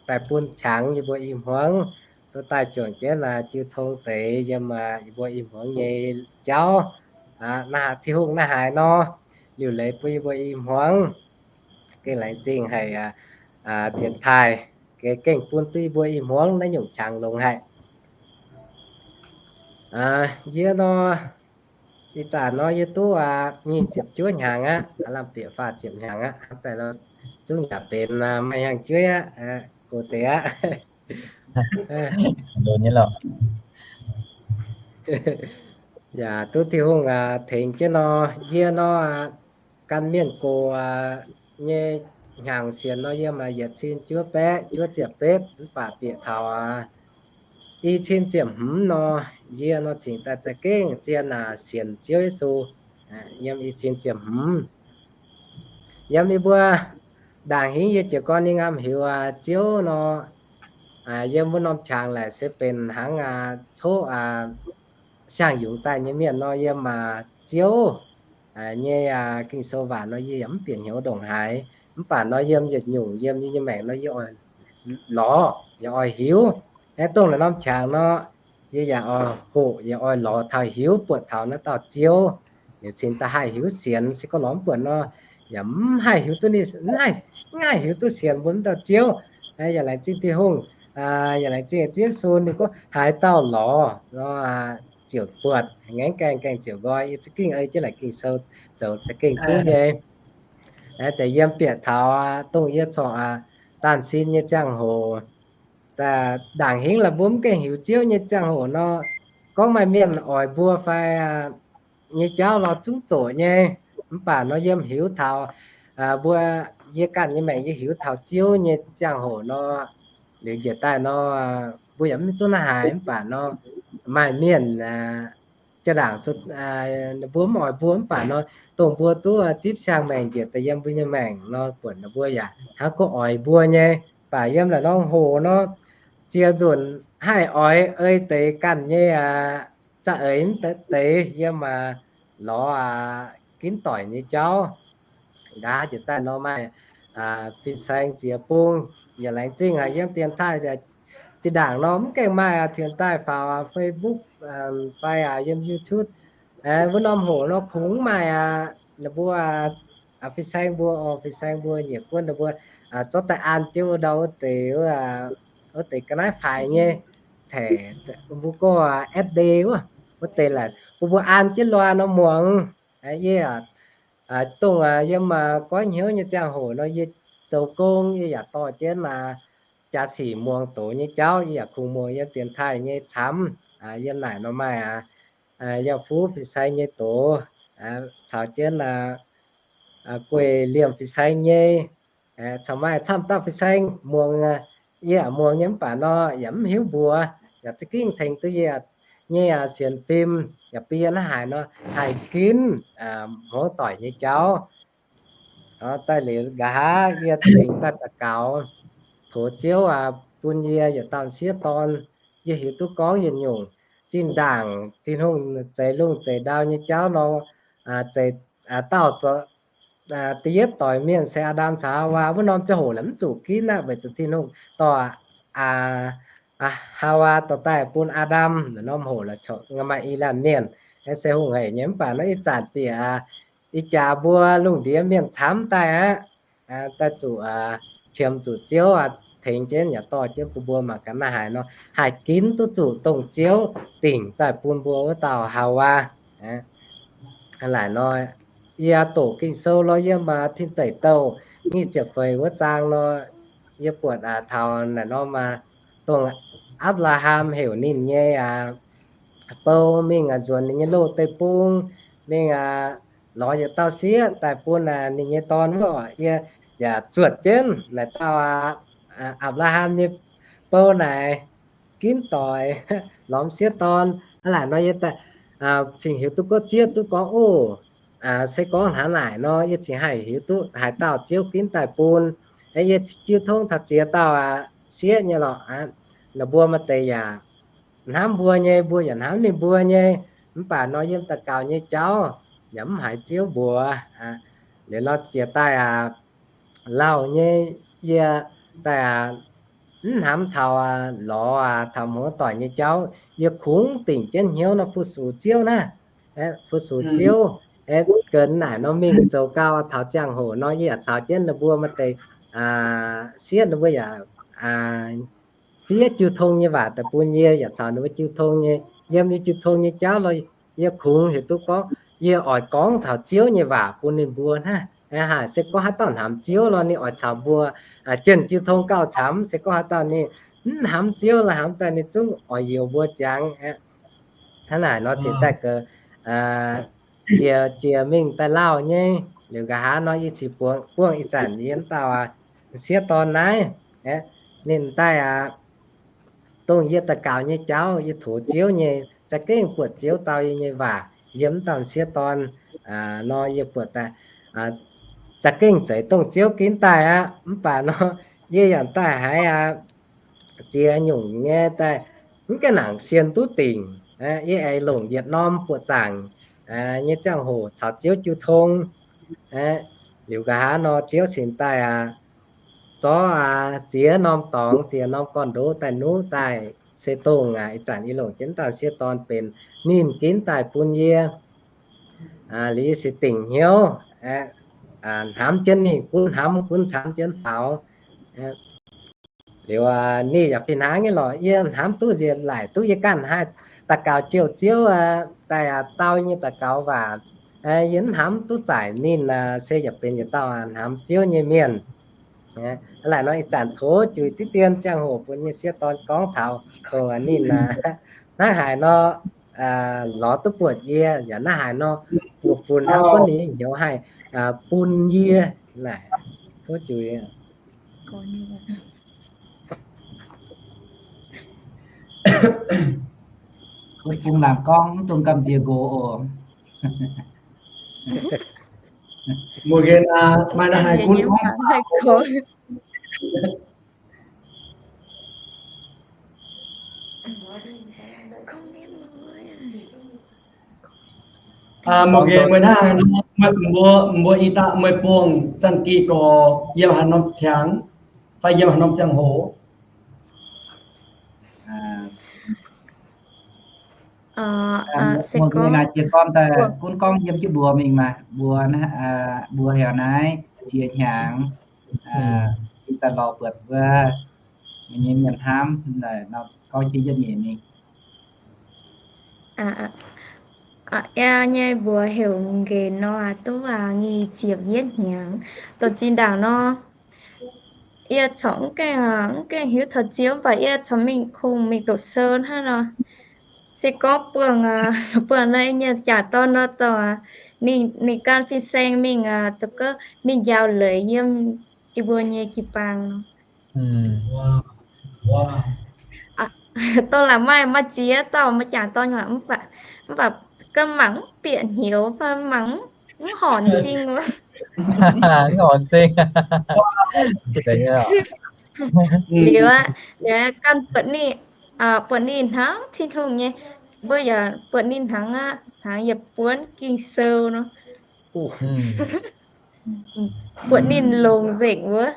daaih bun qangx yie mbuo i hmuangx, duqv daaih juangc jienv jiu tong deix yiem yie mbuo i hmuangx nyei jauv. Naaiv Tin-Hungh naaiv haaix nor liuc leiz bun yie mbuo i hmuangx. Gengh laengz zingh haic dienx taaih, gengh bun duqv yie mbuo i hmuangx naaiv nyungc qangx longx haic. Yie nor, ih zanc nor yie duqv nyic ziepc juov hnyangx aqv, lamh bieqc faah ziepc hnyangx aqv. Zungv yaac benx maaih hnyangx-jueiv aqv, gox deix aqv. Yaac duqv Tin-Hungh tengx jienv nor, yie nor, gan mienh gox nyei hnyangx sienx nor yiem yietc cin juov baeqv juov ziepc betv, mv baac bieqc taux i cin ziepc hmz nor, yie nor cingx daaih za'gengh zien sienx Ziouv Yesu. Yiem i cin ziepc hmz, yiem yie mbuo ndaangc hingv yie jiez gorn ninh ngaam heuc Ziouv nor, yiem wuov norm qangx laaic se benx hnangv coqv siang-yungz daaih nyei mienh nor, yiem Ziouv nyei Ging-Sou waac nor yie yaac mv bieqc hnyouv ndongc haaix. Mv baac nor yiem yietc nyungc yiem yie nyei maengc nor yie oix lorz, yaac oix hiuv. Aeqv, dongh naaiv norm qangx nor, yie yaac oix hoqc, yaac oix lorz taux hiuv buatc taux naaiv dauh Ziouv. Liuz cingx daaih haih hiuv sienx. Se gorngv lorz mv buatc nor, yaac mv haih hiuv duqv ninh, mv haih hiuv duqv sienx mbuo mv dauh Ziouv. Yaac laengz zingh Tin-Hungh, yaac laengz zingh Ziouv Yesu, ninh gorngv haaix dauh lorz nor, ziouc buatc, ngaengv gaengh gaengh ziouc nqoi. Yie za'gengh ei jienv naaic Ging-Sou zoux za'gengh duqv nyei. Deix yiem bieqc taux dongh yie corc daanh sin nyei ziangh hoc, ndaangc hingv laaix mbuo mv gaengh hiuv Ziouv nyei ziangh hoc nor, gorngv maaih mienh oix mbuo fai nyei jauv lorz zungv zoqc nyei. Mv baac nor yiem hiuv taux mbuo, yie ganh nyei maengc yie hiuv taux Ziouv nyei ziangh hoc nor, liuz njiec daaih nor, mbuo yaac mv duqv naaiv haaix. Mv baac nor maaih mienh jaa-ndaangc mbuo mv oix mbuo, mv baac nor dongh mbuo duqv zipv siang-maengc njiec daaih yiem mbuo nyei maengc nor, buatc ninh mbuo yaac hnangv gorngv oix mbuo nyei. Baac yiem naaic norm hoc nor, ziex nzunc haih oix ei deix ganh nyei za'eix mv deix yiem lorz ginv doic nyei jauv. Nqa'haav jiex daaih nor maaih fin-saeng ziex bung, yaac laengz zingh haic yiem dienx taaih. Zinh ndaangc nor mv gaengh maaih aqv, dienx daaih faaux Facebook fai yiem YouTube. Wuov norm hoc nor kungx maaih aqv, ninh mbuo fin-saeng mbuo, fin-saeng mbuo nyiec guon ninh mbuo zorqv daaih an jienv wuov ndau wuov deix, wuov deix ga'naaiv faix nyei, tengx mbuo gorngv S D wuov, wuov deix laaix bun mbuo an jienv loa nor muangx. Yie dongh yiem goiv hnyouv nyei ziangh hoc nor yie zoux gong yie yaac dorh jienv jaa-sic muangx doz nyei jauv. Yie yaac kungx muangx yiem dienx taaih nyei camv. Yiem naaic nor maaih yauh fuv fin-saeng nyei doz, caux jienv guei liemh fin-saeng nyei, caux maaih camv dauh fin-saeng muangx, yie yaac muangx nyei. Mv baac nor yaac mv hiuv mbuox, yaac za'gengh tengx duqv yie nyei sienx fim, yaac bun yie naaiv haic nor haih ginv hmuangv doic nyei jauv. Daaih liuz nqa'haav yie cingx daaih daux gaux, tov Ziouv bun yie yietc dauh m'sieqv dorn. Yie hiuv duqv gorngv yietc nyungc zinh ndaangc Tin-Hungh zeix lungh zeix ndau nyei jauv nor, zeix dauh da'yietv doix mienh se Aa^ndam caux Haawaa. Wuov norm ziangh hoc laaix mv zuqc ginv aqv, weic zuqc Tin-Hungh dorh Haawaa dorh daaih bun Aa^ndam. Naaiv norm hoc laaix corc maaih i laanh mienh, se hungh hec nyei. Mv baac nor ih zanc bieqc ih jaax mbuo lungh ndiev mienh camv daaih aqv. Daaih zuqc qiemx zuqc Ziouv tengx jienv yaac dorh jienv bun mbuo mangc gaax naaiv haaix nor haih ginv duqv zuqc dongh Ziouv dingc daaih bun mbuo wuov dauh Haawaa. Laaic nor, yie doqc Ging-Sou lorz yiem Tin Deic Douh nyic ziepc feix wuov zaang nor, yie buatc taux naaic norm dongh Apc^laa^ham heuc ninh nyei bou mingh nzuonx ninh nyei loz deic-bung, mingh lorz yietc dauh sieqv daaih bun ninh nyei dorn wuov. Yie yaac zuotc jienv naaic dauh Apc^laa^ham nyei bou naaic ginv doic lorz m'sieqv dorn. Aa, laaic nor yie cingx hiuv duqv gorngv, Ziouv duqv gorngv oc. Se gorngv hnangv naaic nor yie cingx haih hiuv duqv haaix dauh Ziouv ginv daaih bun. Yie jiu tong caux ziex dauh sieqv nyei lorqc. ninh mbuo maaih deix yaac hnamv mbuo nyei, mbuo yaac hnamv ninh mbuo nyei. Mv baac nor yiem daux gaux nyei jauv yaac mv haiz Ziouv mbuox. Liuz nor jiex daaih aqv, lauh nyei, yie daaih aqv, mv hnamv taux lorz aqv, taux muoz-doic nyei jauv, yie kungx dingc jienv hnyouv nor fu-sux Ziouv naaiv, fu-sux Ziouv. Aeqv, ga'naaiv nor mingh zoux gau taux ziangh hoc nor yie yaac caux jienv ninh mbuo maaih deix sieqv ninh mbuo yaac fiev jiu tong nyei waac daaih bun yie, yaac caux ninh mbuo jiu tong nyei, yiem yie jiu tong nyei jauv lorqc. Yie kungx heuc duqv gorngv yie oix gorngv taux Ziouv nyei waac bun ninh mbuo hnangv. Haiz se gorngv haaix dauh hnamv Ziouv lorqc, ninh oix caux mbuo jienv jiu tong gauh camv. Se gorngv haaix dauh ninh mv hnamv Ziouv lorqc, hnamv daaih ninh zungv oix youx mbuo jangx. Hnangv naaic nor cingx daaih gaax, jiex jiex mingh daaih lauh nyei. Liuz nqa'haav nor yie cingx buangh ih zanc yie dauh sieqv dorn naaiv, ninh daaih aqv, dongh yie daux gaux nyei jauv, yie tov Ziouv nyei, za'gengh buatc Ziouv dau yie nyei waac yiem m'dauh sieqv dorn nor, yie buatc daaih za'gengh zeiz dongh Ziouv ginv daaih aqv. Mv baac nor yie yaac daaih haiz aqv, ziex nyungc nyei daaih mv gaengh nangc sienx duqv dingc. Yie aengx longc yietc norm buoqc zaangc nyei ziangh hoc caux Ziouv jiu tong. Liuz nqa'haav nor Ziouv cingx daaih aqv, zorqv aqv ziex norm dorngx, ziex norm gorn-ndoqv daaih nuqv daaih, se dongh aqv ih zanc yie longc jienv dauh sieqv dorn benx ninh ginv daaih bun yie. Liuz yie se dingc hnyouv hnamv jienv ninh, gunv hnamv gunv camv jienv taux. Liuz ninh yaac fih hnangv nyei lorqc, yie hnamv duqv nziex laaic duqv yie ganh haih daux gaux jouh Ziouv daaih dau nyei daux gaux waac. Yie mv hnamv duqv zaaic ninh se yaac benx yietc dauh hnamv Ziouv nyei mienh. Laaic nor ih zanc tov juix diqv dien ziangh hoc bun nyei sieqv dorn gorngv taux dongh ninh hnangv haaix nor lorz duqv buatc yie, yaac hnangv haaix nor bun hnamv gunv ninh hnyouv haih bun yie naaic. Tov juix. Bung laangc gorngv mv dungx gamh nziex nqox oc. Muoz-nqen, maaih naaiv haaix gunv gorngv muoz-nqen, meih naaiv haaix nor, mbuo, mbuo i daaih meih buangh Zanh Gih Gorx yiem haaix norm hnyangx fai yiem haaix norm ziangh hoc? Muoz-nqen naaic jiex dorn daaih gunv gorngv yiem jienv mbuox mingh maah, mbuox, mbuox heuc naaiv ziex hnyangx, daaih lorz buatc wuov meih nyei mienh hnamv, gorngv jienv yietv nyeic mingh. Yie nyei mbuox heuc Nqenx nor, duqv nyic ziepc yietv hnyangx. Dongh zinh ndaangc nor, yie corc mv gaengh, mv gaengh hiuv taux Ziouv, mv baac yie corc mingh kungx mingh doqc sou hnangv nor. Se gorngv buangh, buangh naaiv nyei jaax dorn nor, dongh ninh, ninh gan fin-saeng mingh, dongh gorngv mingh njaaux leiz yiem yie mbuo nyei jiu-baang nor. Dongh laaix maaih, maaih ziex dauh maaih jaax dorn, mv baac, mv baac ganh mangc mv bieqc hnyouv fai mangc mv horpc m'zing. Mv horpc m'zing. Liuz aqv, liuz ganh buatc ninh, buatc ninh hnangv Tin-Hungh nyei, mbuo yaac buatc ninh hnangv aqv, hnangv yietc buonv Ging-Sou nor. Buatc ninh longx nzengc wuov.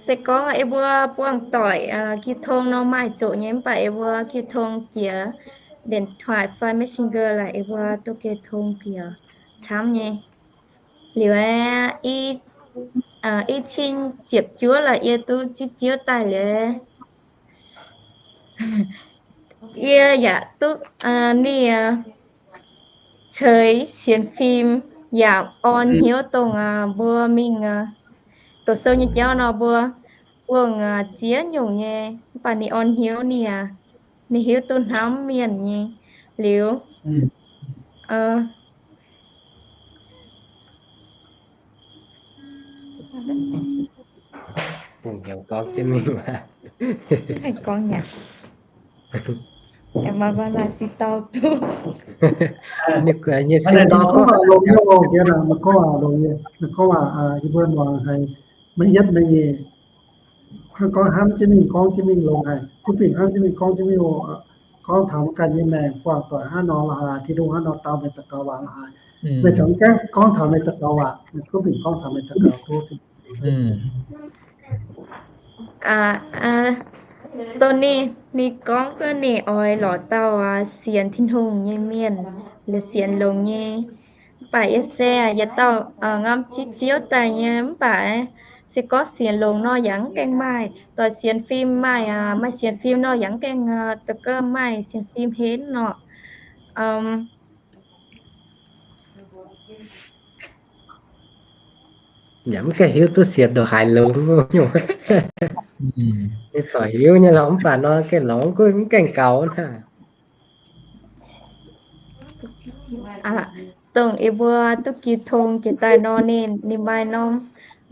Se gorngv yie mbuo buangh doic jiu tong nor maaih zoqc nyei, mv baac yie mbuo jiu tong jiex điện thoại fai Messenger laaix yie mbuo duqv jiu tong bieqc camv nyei. Liuz aqv, i cin ziepc juov laaix yie duqv zipv Ziouv daaih liuz, yie yaac duqv ninh ceix sienx fim yaac orn hnyouv dongh mbuo mingh doqc sou nyei jauv nor, mbuo buangh ziex nyungc nyei, mv baac ninh orn hnyouv, ninh, ninh hiuv duqv hnamv mienh nyei. Liuz Hnangv gorngv hnamv jienv mingh gorngv jienv mingh longx haic. Kuv binc hnamv jienv mingh gorngv jienv mingh oc. Gorngv taux mv ganh nyei maengc buangh doic hnangv nor lorqc haaix, Tin-Hungh hnangv nor dau meih daux gaux waac lorqc haaix. Meih corc mv gaengh gorngv taux meih daux gaux waac, meih kuv binc gorngv taux meih daux gaux tov. Dongh ninh, ninh gorngv gorngv ninh oix lorz dauh sienx Tin-Hungh nyei mienh, liuz sienx longx nyei. Mv baac yie se yietc dauh ngamv jiv Ziouv daaih nyei, mv baac se gorngv sienx longx nor yaac mv gaengh maaih, doic sienx fim maaih, maaih sienx fim nor yaac mv gaengh da'gauv maaih sienx fim henv nor. Yaac mv gaengh hiuv duqv sienx ndongc haaix longx nyungc. Ninh corc hiuv nyei lorqc, mv baac nor gaengh lorz gunv mv gaengh gaux naaic. Dongh yie mbuo duqv jiu tong jiex daaih nor, ninh, ninh maaih norm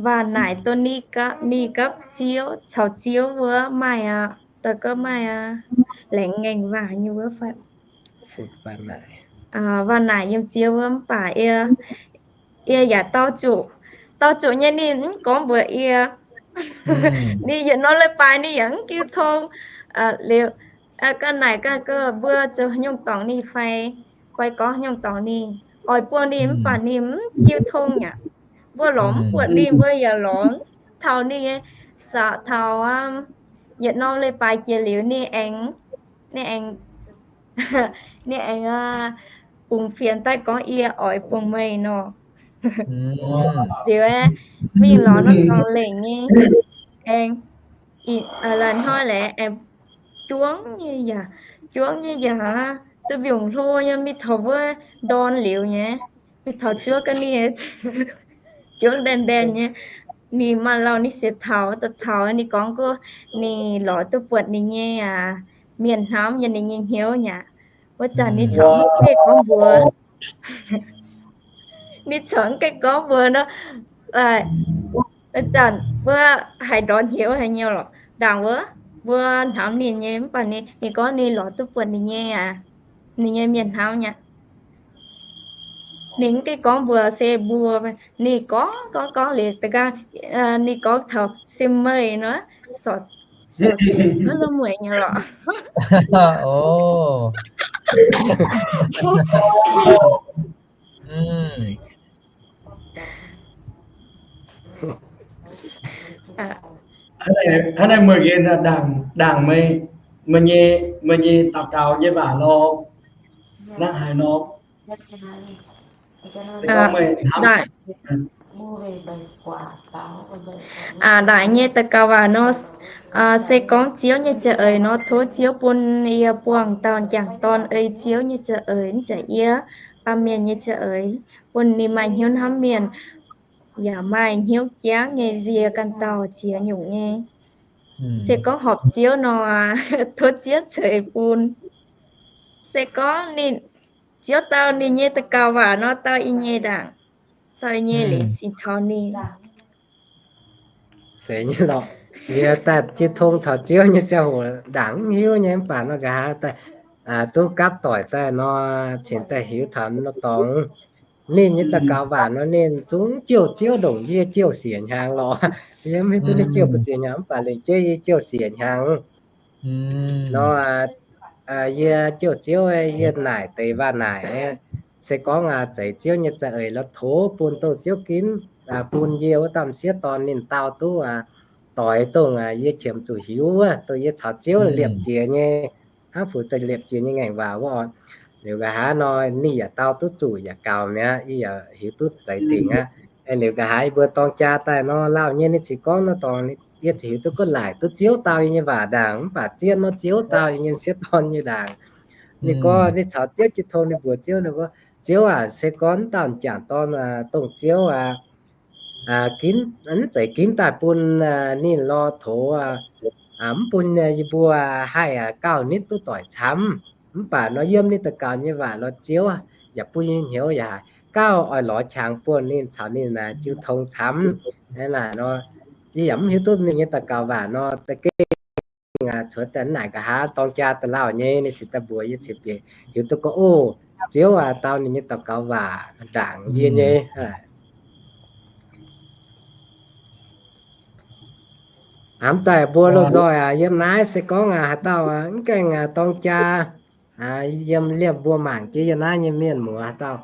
waac naaic dongh ninh gapv, ninh gapv Ziouv, caux Ziouv wuov maaih aqv, doic gauv maaih aqv, laengz ngaengc waac nyei wuov fai. Waac naaic yiem Ziouv wuov mv baac yie, yie yaac dau zuqc, dau zuqc nyei ninh mv gorngv mbuox yie. Ninh yietc norm leiz-baaix ninh yaac mv jiu tong. Liuz, ga'naaiv ga'naaiv mbuo zoux nyungc dorngc ninh fai, fai gorngv nyungc dorngc ninh, oix buangh ninh mv baac ninh mv jiu tong aqv. Mbuo lorz mv buatc ninh, mbuo yaac lorz mv taux ninh nyei saah taux. Yietc norm leiz-baaix jiex liuz ninh aengx, ninh aengx, ninh aengx bungx fienx daaih gorngv yie oix buangh meih nor. Liuz mingh lorz norm dorngx lengc nyei, aengx la'hnoi laengz aengx juangv nyei yaac, juangv nyei yaac, duqv mbiungc hlo nyei mingh taux wuov ndorn liuz nyei, mingh taux zuov ga'naaiv, juangv ndaen ndaen nyei. Ninh maaih lauh ninh sienx taux, daaih taux ninh gorngv gorngv ninh lorz duqv buatc ninh nyei mienh hnamv yiem ninh nyei hnyouv aqv. Wuov zanc ninh corc mv gaengh gorngv mbuox, ninh corc mv gaengh gorngv mbuox nor. Wuov zanc mbuo haiz ndortv hnyouv haaix nyungc lorqc, ndaangc wuov mbuo hnamv ninh nyei mv baac ninh, ninh gorngv ninh lorz duqv buatc ninh nyei aqv, ninh nyei mienh hnamv nyei. Ninh mv gaengh gorngv mbuox se mbuo, ninh gorngv gorngv gorngv liuz da'gaang ninh gorngv taux se meih nor, sorc, sorc zuqc wuov mueic nyei lorqc. Hnangv naaic mueic nqen ndaangc, ndaangc meih, meih nyei, meih nyei daux gaux nyei waac nor, hnangv haaix nor? Ndaangc nyei daux gaux waac nor, se gorngv Ziouv nyei za'eix nor, tov Ziouv bun yie buangh dauh m'jangc dorn ei Ziouv nyei za'eix, mv zeiz yie, baamh mienh nyei za'eix, bun ninh maaih hnyouv hnamv mienh, yaac maaih hnyouv jangv nyei nzie ganh dauh ziex nyungc nyei. Se gorngv horpc Ziouv nor, tov Ziouv ceix bun. Se gorngv ninh, Ziouv dau ninh nyei daux gaux waac nor, dau yie nyei ndaangc, dau yie nyei leiz singx taux ninh. Zeiz nyei lorqc. Yie daaih jiu tong caux Ziouv nyei ziangh hoc ndaangc mv hiuv nyei, mv baac nor nqa'haav daaih duqv gapv doic daaih nor, cingx daaih hiuv taux nor dorngx. Ninh nyei daux gaux waac nor ninh zungv jouh Ziouv ndongc yie jouh siec hnyangx lorqc. Yie mv hiuv duqv ninh jouh bun ziex hnyangx, mv baac lengc jeiv yie jouh siec hnyangx. Nor, yie jouh Ziouv, yie naaic deix waac naaic, se gorngv zeix Ziouv nyei za'eix lorz tov bun dongh Ziouv ginv bun yie wuov dauh m'sieqv dorn ninh dau duqv doix dongh yie qiemx zuqc hiuv wuov, dongh yie caux Ziouv liepc jiex nyei, hnangv fuc deix liepc jiex nyei ngaengc waac wuov oc. Liuz nqa'haav nor ninh yaac dau duqv zuqc yaac gaux mi'aqv, yie yaac hiuv duqv zeix dingc aqv. Liuz nqa'haav yie mbuo dorng jaa daaih nor, lauh nyei ninh ziouc gorngv nor dorngx, yie ziouc hiuv duqv gorngv laaic duqv Ziouv dau yie nyei waac ndaangc, mv baac zien nor Ziouv dau yie nyei m'sieqv dorn nyei ndaangc. Ninh gorngv ninh caux Ziouv jiu tong, ninh mbuox Ziouv, ninh gorngv, Ziouv aac, se gorngv m'dauh m'jangc dorn dongh Ziouv ginv, mv zeiz ginv daaih bun ninh lorz tov, mv bun yie mbuo haih gauh nitv duqv doic camv. Mv baac nor yiem ninh daux gaux nyei waac lorz Ziouv yaac bun yie hnyouv yaac gauh oix lorz qangx buonv ninh caux ninh jiu tong camv. Naaic nor, yie yaac mv hiuv duqv ninh nyei daux gaux waac nor za'gengh cuotv daaih naaic nqa'haav dorng jaa daaih lauh nyei, ninh cingx daaih mbuox yie cingx bieqc hiuv duqv gorngv, o, Ziouv aac dau ninh nyei daux gaux waac ndaangc yie nyei. Hnamv daaih mbuo loz-nzoih aac, yiem naaiv se gorngv aac, haaix dauh aac, mv gaengh aac dorng jaa, yiem liemh mbuo mangc jienv yiem naaiv nyei mienh muoz, haaix dauh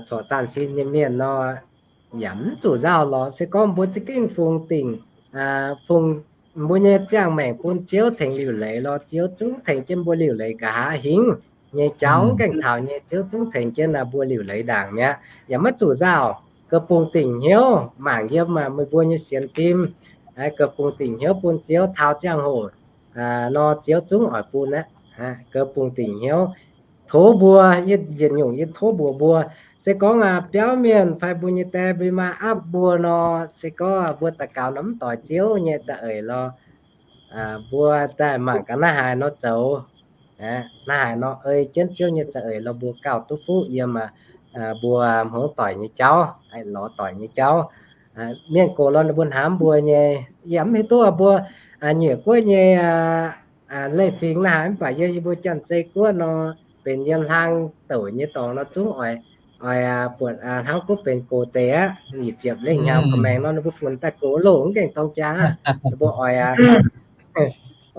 corc daan sin nyei mienh nor, yaac mv zuqc nzauh lorz. Se gorngv mbuo za'gengh fungx dingc, fungx mbuo nyei ziangh maengc bun Ziouv tengx liuc leiz lorz, Ziouv zungv tengx jienv mbuo liuc leiz nqa'haav hingv nyei jauv, mv gaengh taux nyei, Ziouv zungv tengx jienv mbuo liuc leiz ndaangc mi'aqv. Yaac maiv zuqc nzauh, gauh bungx dingc hnyouv mangc yiem meih mbuo nyei sienx fim, gauh bungx dingc hnyouv bun Ziouv taux ziangh hoc nor, Ziouv zungv oix bun aqv. Gauh bungx dingc hnyouv. Tov mbuo, yietc nyungc yie tov mbuox mbuo, se gorngv aac biauv mienh fai mbuo nyei die mbuo maa aapv mbuo nor, se gorngv mbuo daux gaux nor mv doix Ziouv nyei za'eix lorz, mbuo daaih mangc gaax naaiv haaix nor zoux, naaiv haaix nor ei jienv Ziouv nyei za'eix lorz mbuo gauh duqv fuqv yiem mbuo hmuangv doic nyei jauv, lorz doic nyei jauv. Mienh gox lorz ninh mbuo hnamv mbuo nyei, yie mv hiuv duqv mbuo nyiec guoqv nyei leiz-fingx naaiv haaix, mv baac yie, yie mbuo Janx-Zei guoqv nor, benx yiem hlang douc nyei dorngx nor zungv oix, oix buatc hnangv gunv benx gox deix aqv, nyic ziepc lengh hnyangx fai maengx nor ninh mbuo funx daaih gox loh mv gaengh dorng jaa. Ninh mbuo oix,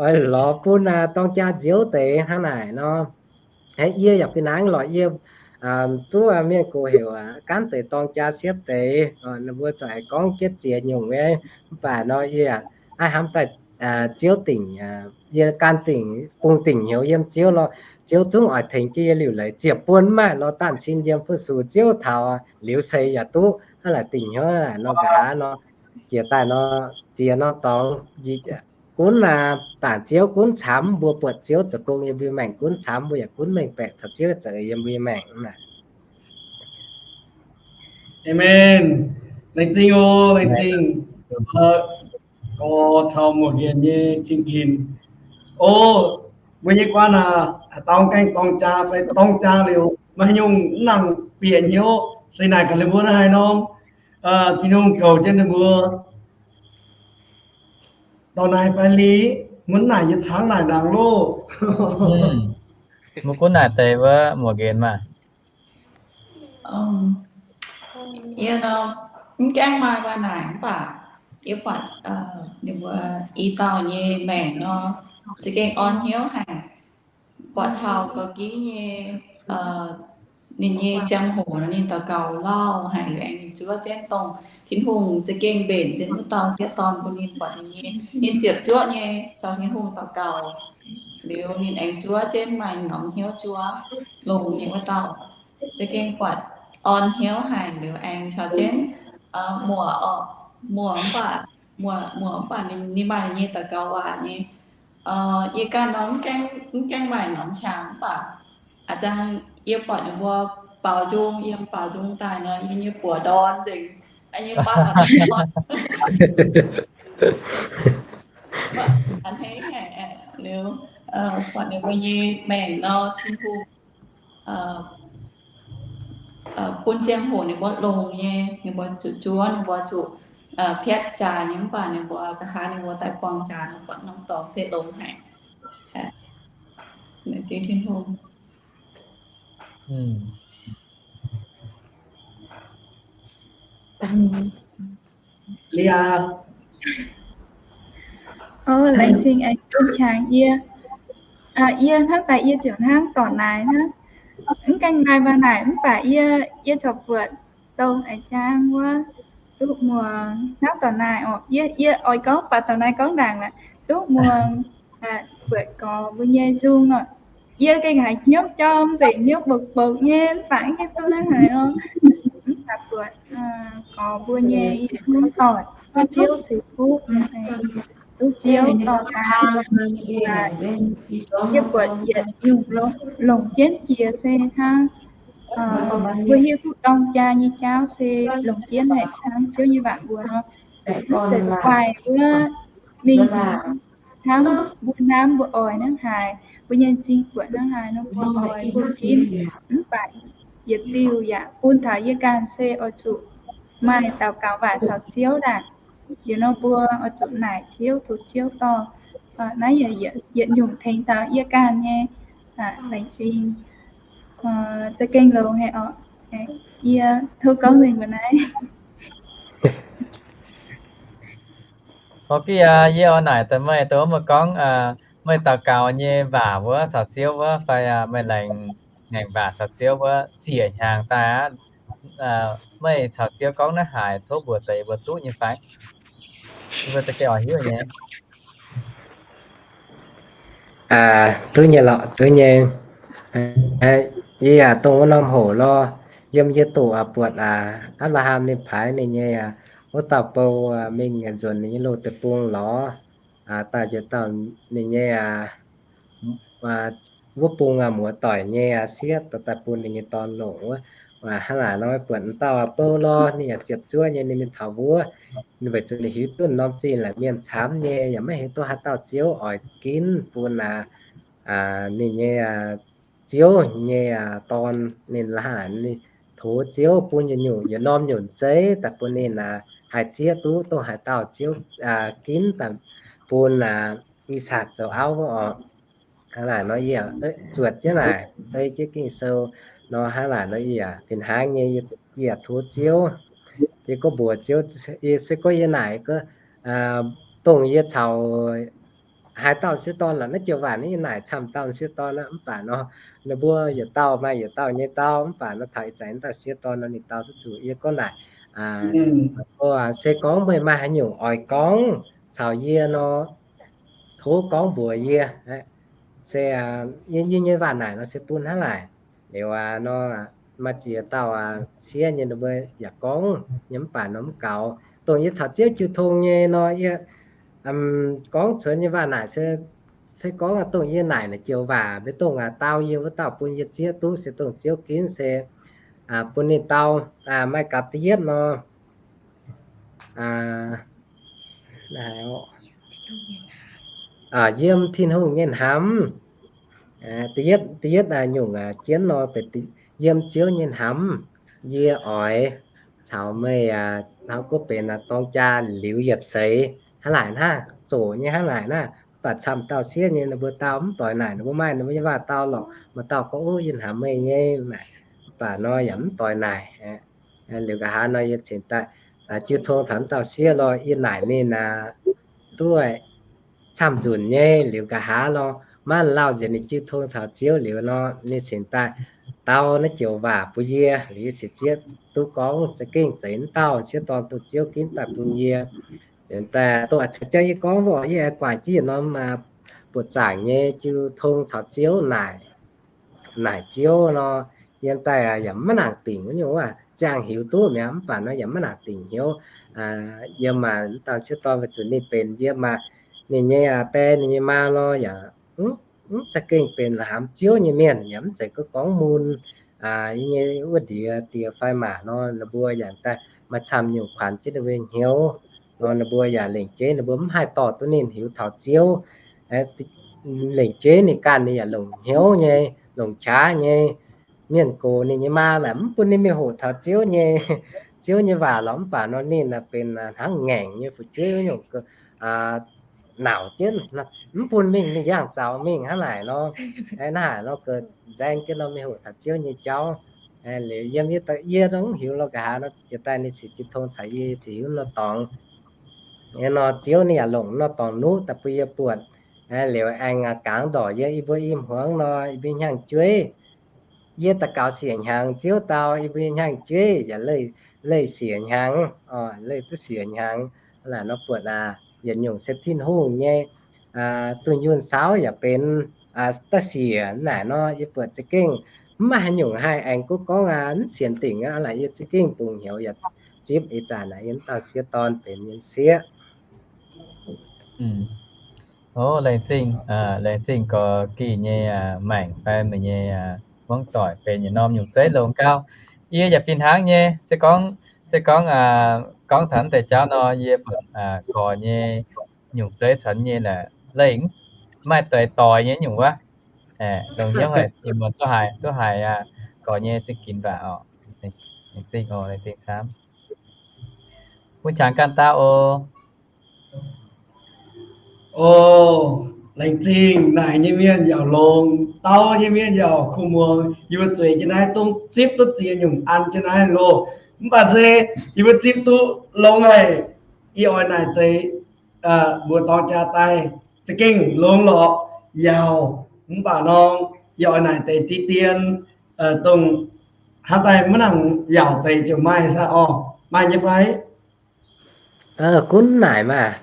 oix lorz bun dorng jaa nziouv deix hnangv naaic nor. Yie yaac fih hnangv lorqc, yie duqv mienh gox heuc gaanv deix dorng jaa siepv deix, ninh mbuo za'gengh gorngv jienv ziex nyungc nyei. Mv baac nor yie aaih hnamv daaih Ziouv dingc, yie gan dingc, bungx dingc hnyouv yiem Ziouv lorz, Ziouv zungv oix tengx jienv yie liuc leiz ziepc buonc mv maaih lorz daan sin yiem fu-sux Ziouv taux liuz se yaac duqv hnangv naaic dingc hnyouv nor nqa'haav nor, jiex daaih nor, ziex norm dorngx, gunv bangc Ziouv gunv camv, mbuo buatc Ziouv zoux gong yiem mbuo maengc gunv camv, mbuo yaac gunv mengh baeqc taux Ziouv za'eix yiem mbuo nyei maengc naaic. Aamen. Laengz zingh oc, laengz zingh. Gorx caux Muoc Nqenc nyei zingh ginx. O, mbuo nyei guanh aac, haaix dauh gaengh dorng jaa fai dorng jaa liuz maiv nyungc mv nangc bieqc hnyouv, se naaic gaax ninh mbuo naaiv haaix norm, Tin-Hungh goux jienv ninh mbuo dorh naaiv fai liuz, mv naaic yie caangv naaic ndaangc loh. Mv gunv naaic deix wuov Muoc Nqenc maah. Yie nor, mv gaengh maaih waac naaic mv baac yie buatc ninh mbuo i dauh nyei maengc nor, za'gengh orn hnyouv haic. Buatc taux gaux giv nyei, ninh nyei ziangh hoc nor ninh daux gaux lauh haic liuz aengx ninh zuov jienv dongh Tin-Hungh za'gengh mbenc jienv wuov dauh sieqv dorn bun ninh buatc ninh nyei, ninh ziepc zuoqv nyei caux Tin-Hungh daux gaux liuz ninh aengx zuov jienv maaih norm hnyouv zuov longx nyei wuov dauh. Za'gengh buatc orn hnyouv haic liuz aengx caux jienv muoc, muoc mv baac, muoc mv baac ninh maaih ninh nyei daux gaux waac nyei. Yie ganh nor mv gaengh maaih norm qangx mv baac a'zang yie buatc ninh mbuo baaux nzung, yiem baaux nzung daaih nor yie nyei buoz ndorn nzengc, yie nyei baav a'hneiv haic liuz, buatc ninh mbuo nyei maengc nor Tin-Hungh bun ziangh hoc ninh mbuo longx nyei, ninh mbuo zuqc zuov, ninh mbuo zuqc piatv jaax nyei mv baac ninh mbuo nqa'haav ninh mbuo daaih buangh jaax nor buatc norm dorngx se longx haic. Laengz zingh Tin-Hungh. Liuz, laengz zingh aengx bun qangx yie. Yie hnamv daaih yie ziouc hnangv dorc naaic hnangv. Mv gaengh maaih waac naaic mv baac yie, yie corc buatc dongh a'jang wuov duqv muangx hnangv dorc naaic oc. Yie, yie oix gorngv baac dorc naaic gorngv ndaangc laaix duqv muangx, buatc gorx mbuo nyei nzung nor. Yie gengh haiz hnyouv jorm nzengc, hnyouv mbokc mbokc nyei mv baac mv hiuv duqv hnangv haaix nor. Mv baac buatc gorx mbuo nyei hnyouv doic duqv Ziouv ceix fuqv, duqv Ziouv dorh daaih, yie buatc yietc nyungc longc jienv jiex se hnangv mbuo hiuv duqv dorng jaa nyei jauv se longc jienv haic hnangv Ziouv nyei waac mbuox nor, mv zeiz guaih wuov mingh hnangv mbuo hnamv mbuo oix hnangv haaix, mbuo nyei m'zing buatc hnangv haaix nor mbuo oix mbuo ginv. Mv baac yietc diuh yaac bun taux yie ganh se oix zuqc maaih daux gaux waac caux Ziouv ndaangc. Liuz nor mbuo oix zuqc naaic Ziouv, tov Ziouv dorh. Naaiv yaac yietc nyungc tengx taux yie ganh nyei. Laengz zingh. Za'gengh longx haic oc. Yie tov gorngv nzengc mbuo naaiv. Gorngv gitv aqv, yie oix naaic daaih meih, dongh meih gorngv meih daux gaux nyei waac wuov caux Ziouv wuov fai meih laengz, laengz waac caux Ziouv wuov siec hnyangx daaih aqv. Meih caux Ziouv gorngv naaiv haaix, tov mbuox deix mbuo duqv nyei fai? Mbuo da'gengh oix hiuv nyei. Duqv nyei lorqc, duqv nyei. Yie yaac dongh wuov norm hoc lorh, yiem yie doqc buatc Apc^laa^ham ninh paaiv ninh nyei wuov dauh bou mingh nzuonx ninh nyei loz-deic-bung lorz daaih jiex dauh ninh nyei wuov bung muoz-doic nyei sieqv dorh daaih bun ninh nyei dorn longc wuov. Hnangv naaic nor, buatc m'dauh bou lorh ninh yaac ziepc zuoqv nyei, ninh mingh taux wuov, ninh weic zuqc ninh hiuv duqv norm zingh laaic mienh camv nyei, yaac maiv hiuv duqv haaix dauh Ziouv oix ginv bun ninh nyei Ziouv nyei dorn. Ninh la'haaix ninh tov Ziouv bun yietc nyungc, yietc norm nyungc zeiv daaih bun ninh haih zieqv duqv dongh haaix dauh Ziouv ginv daaih bun I^sakc zoux auv wuov oc. Hnangv naaic nor yie zuotc jienv naaic, ei jienv Ging-Sou nor, hnangv naaic nor yie yaac fih hnangv nyei, yie yaac tov Ziouv. Yie gorngv mbuox Ziouv, yie se gorngv yie naaic gorngv, dongh yie caux haaix dauh sieqv dorn lorqc, naaiv joux waac naaiv yie naaic camv dauh sieqv dorn aqv. Mv baac nor, ninh mbuo yietc dauh maaih yietc dauh nyei dau. Mv baac nor taux ih zanc naaiv dauh sieqv dorn nor ninh dau duqv zuqc. Yie gorngv naaic, se gorngv meih maaih haaix nyungc oix gorngv caux yie nor, tov gorngv mbuox yie. Se yie nyei waac naaic nor se bun hnangv naaic. Liuz nor, maaih ziex dauh sieqv nyei ninh mbuo yaac gorngv nyei, mv baac nor mv gaux. Dongh yie caux Ziouv jiu tong nyei nor, yie gorngv cuotv nyei waac naaic se, se gorngv dongh yie naaic naaic joux waac, mv dongh dau yie wuov dauh bun yie zieqv duqv, se dongh Ziouv ginv se bun ninh dau. Maaih gaux da'yietv nor, yiem Tin-Hungh nyei hnamv. Da'yietv, da'yietv nyungc jienv nor, yiem Ziouv nyei hnamv. Yie oix caux meih hnangv gorngv benx dorng jaa liuz yietc seix hnangv naaic hnangv, zoqc nyei hnangv naaic naaiv. Mv baac camv dauh sieqv nyei ninh mbuo dau mv doix naaic, ninh mbuo maaih ninh mbuo nyei waac dau lorqc. Maaih dauh gorngv, Ov, yie hnamv meih nyei, naaic. Mv baac nor yaac mv doix naaic. Liuz nqa'haav nor yie cingx daaih jiu tong taux dauh sieqv lorh, yie naaic ninh duqv camv nzunc nyei. Liuz nqa'haav lorh, maiv lauh nzengc ninh jiu tong caux Ziouv liuz nor, ninh cingx daaih dau naaiv joux waac bun yie. Liuz yie cingx zieqv duqv gorngv za'gengh zeiz mv dauh sieqv dorn dongh Ziouv ginv daaih bun yie. Liuz daaih dongh caux jauv yie gorngv, yie aengx guangc jienv yietc norm buoqc zaangc nyei jiu tong caux Ziouv naaic, naaic Ziouv nor, yiem daaih yaac maiv nangc dingc wuov nyungc, ziangh hiuv duqv mi'aqv, mv baac nor yaac maiv nangc dingc hnyouv. Yiem maaih dauh sieqv dorn weic zuqc ninh benx yiem maaih ninh nyei die, ninh nyei maa nor yaac mv za'gengh benx hlaax Ziouv nyei mienh, yaac mv zeiz gorngv mun nyei wuov ndiev die fai maac nor, ninh mbuo yaac daaih maaih camv nyungc kuanx jienv ninh mbuo hnyouv nor, ninh mbuo yaac lengc jeiv ninh mbuo mv haih dorh duqv ninh hiuv taux Ziouv. Lengc jeiv ninh ganh ninh yaac longc hnyouv nyei, longc qaqv nyei. Mienh gox ninh nyei maa naaic mv bun ninh mingh hoqc taux Ziouv nyei, Ziouv nyei waac lorqc, mv baac nor ninh benx hnangv ngaengc nyei fu'jueiv nyungc, nauc jienv mv bun mingh, ninh yangh zaux mingh hnangv naaic nor. Hnangv naaic nor gauh nzaeng jienv nor mingh hoqc taux Ziouv nyei jauv. Liuz yiem yie, yie nor mv hiuv lorqc, nqa'haav nor jiex daaih ninh cingx jiu tong caux yie cingx hiuv nor dorngx. Nor Ziouv ninh yaac longc nor dorngx nuqv daaih bun yie buatc. Liuz aengx gangx ndorqc yie, yie mbuo i hmuangx nor yie mbuo hnyangx-jueiv, yie daux gaux siec hnyangx, Ziouv dau yie mbuo hnyangx-jueiv yaac leih siec hnyangx, leih duqv siec hnyangx. Naaic nor buatc yietc nyungc se Tin-Hungh nyei dunh yunh saauv yaac benx da'siec. Naaic nor yie buatc za'gengh mv maaih haaix nyungc haih aengx gorngv gorngv mv sienx dingc aqv. Naaic yie za'gengh bungx hnyouv yaac zipv ih zanc naaic yie dauh sieqv dorn benx yie sieqv. Laengz zingh, laengz zingh gorx-gih nyei maengc fai meih nyei hmuangv doic benx yietc norm nyungc zeiv longx gauh. Yie yaac fih hnangv nyei, se gorngv, se gorngv, gorngv taux deix jauv nor, yie buatc gorx nyei nyungc zeiv caux nyei laaix leih maaih doix-doix nyei nyungc wuov. Longc hnyouv haic, ih muonz duqv haiz, duqv haiz gorx nyei zingh ginx baac oc. Laengz zingh oc, laengz zingh camv. Bun qangx ganh daaih oc. O, laengz zingh naaic nyei mienh yaac longx, dau nyei mienh yaac kuv muangx. Yie mbuo zueiz jienv naaiv dongh zipv duqv ziex nyungc an jienv naaiv loh. Mv baac se yie mbuo zipv duqv longx haic. Yie oix naaic deix mbuo dorng jaa daaih za'gengh longx lorqc, yaauc. Mv baac nor, yie oix naaic deix diqv dien, dongh hnangv daaih maiv nangc yaauc deix ziouc maaih saah orqc? Maaih nyei fai? Gunv naaic maah.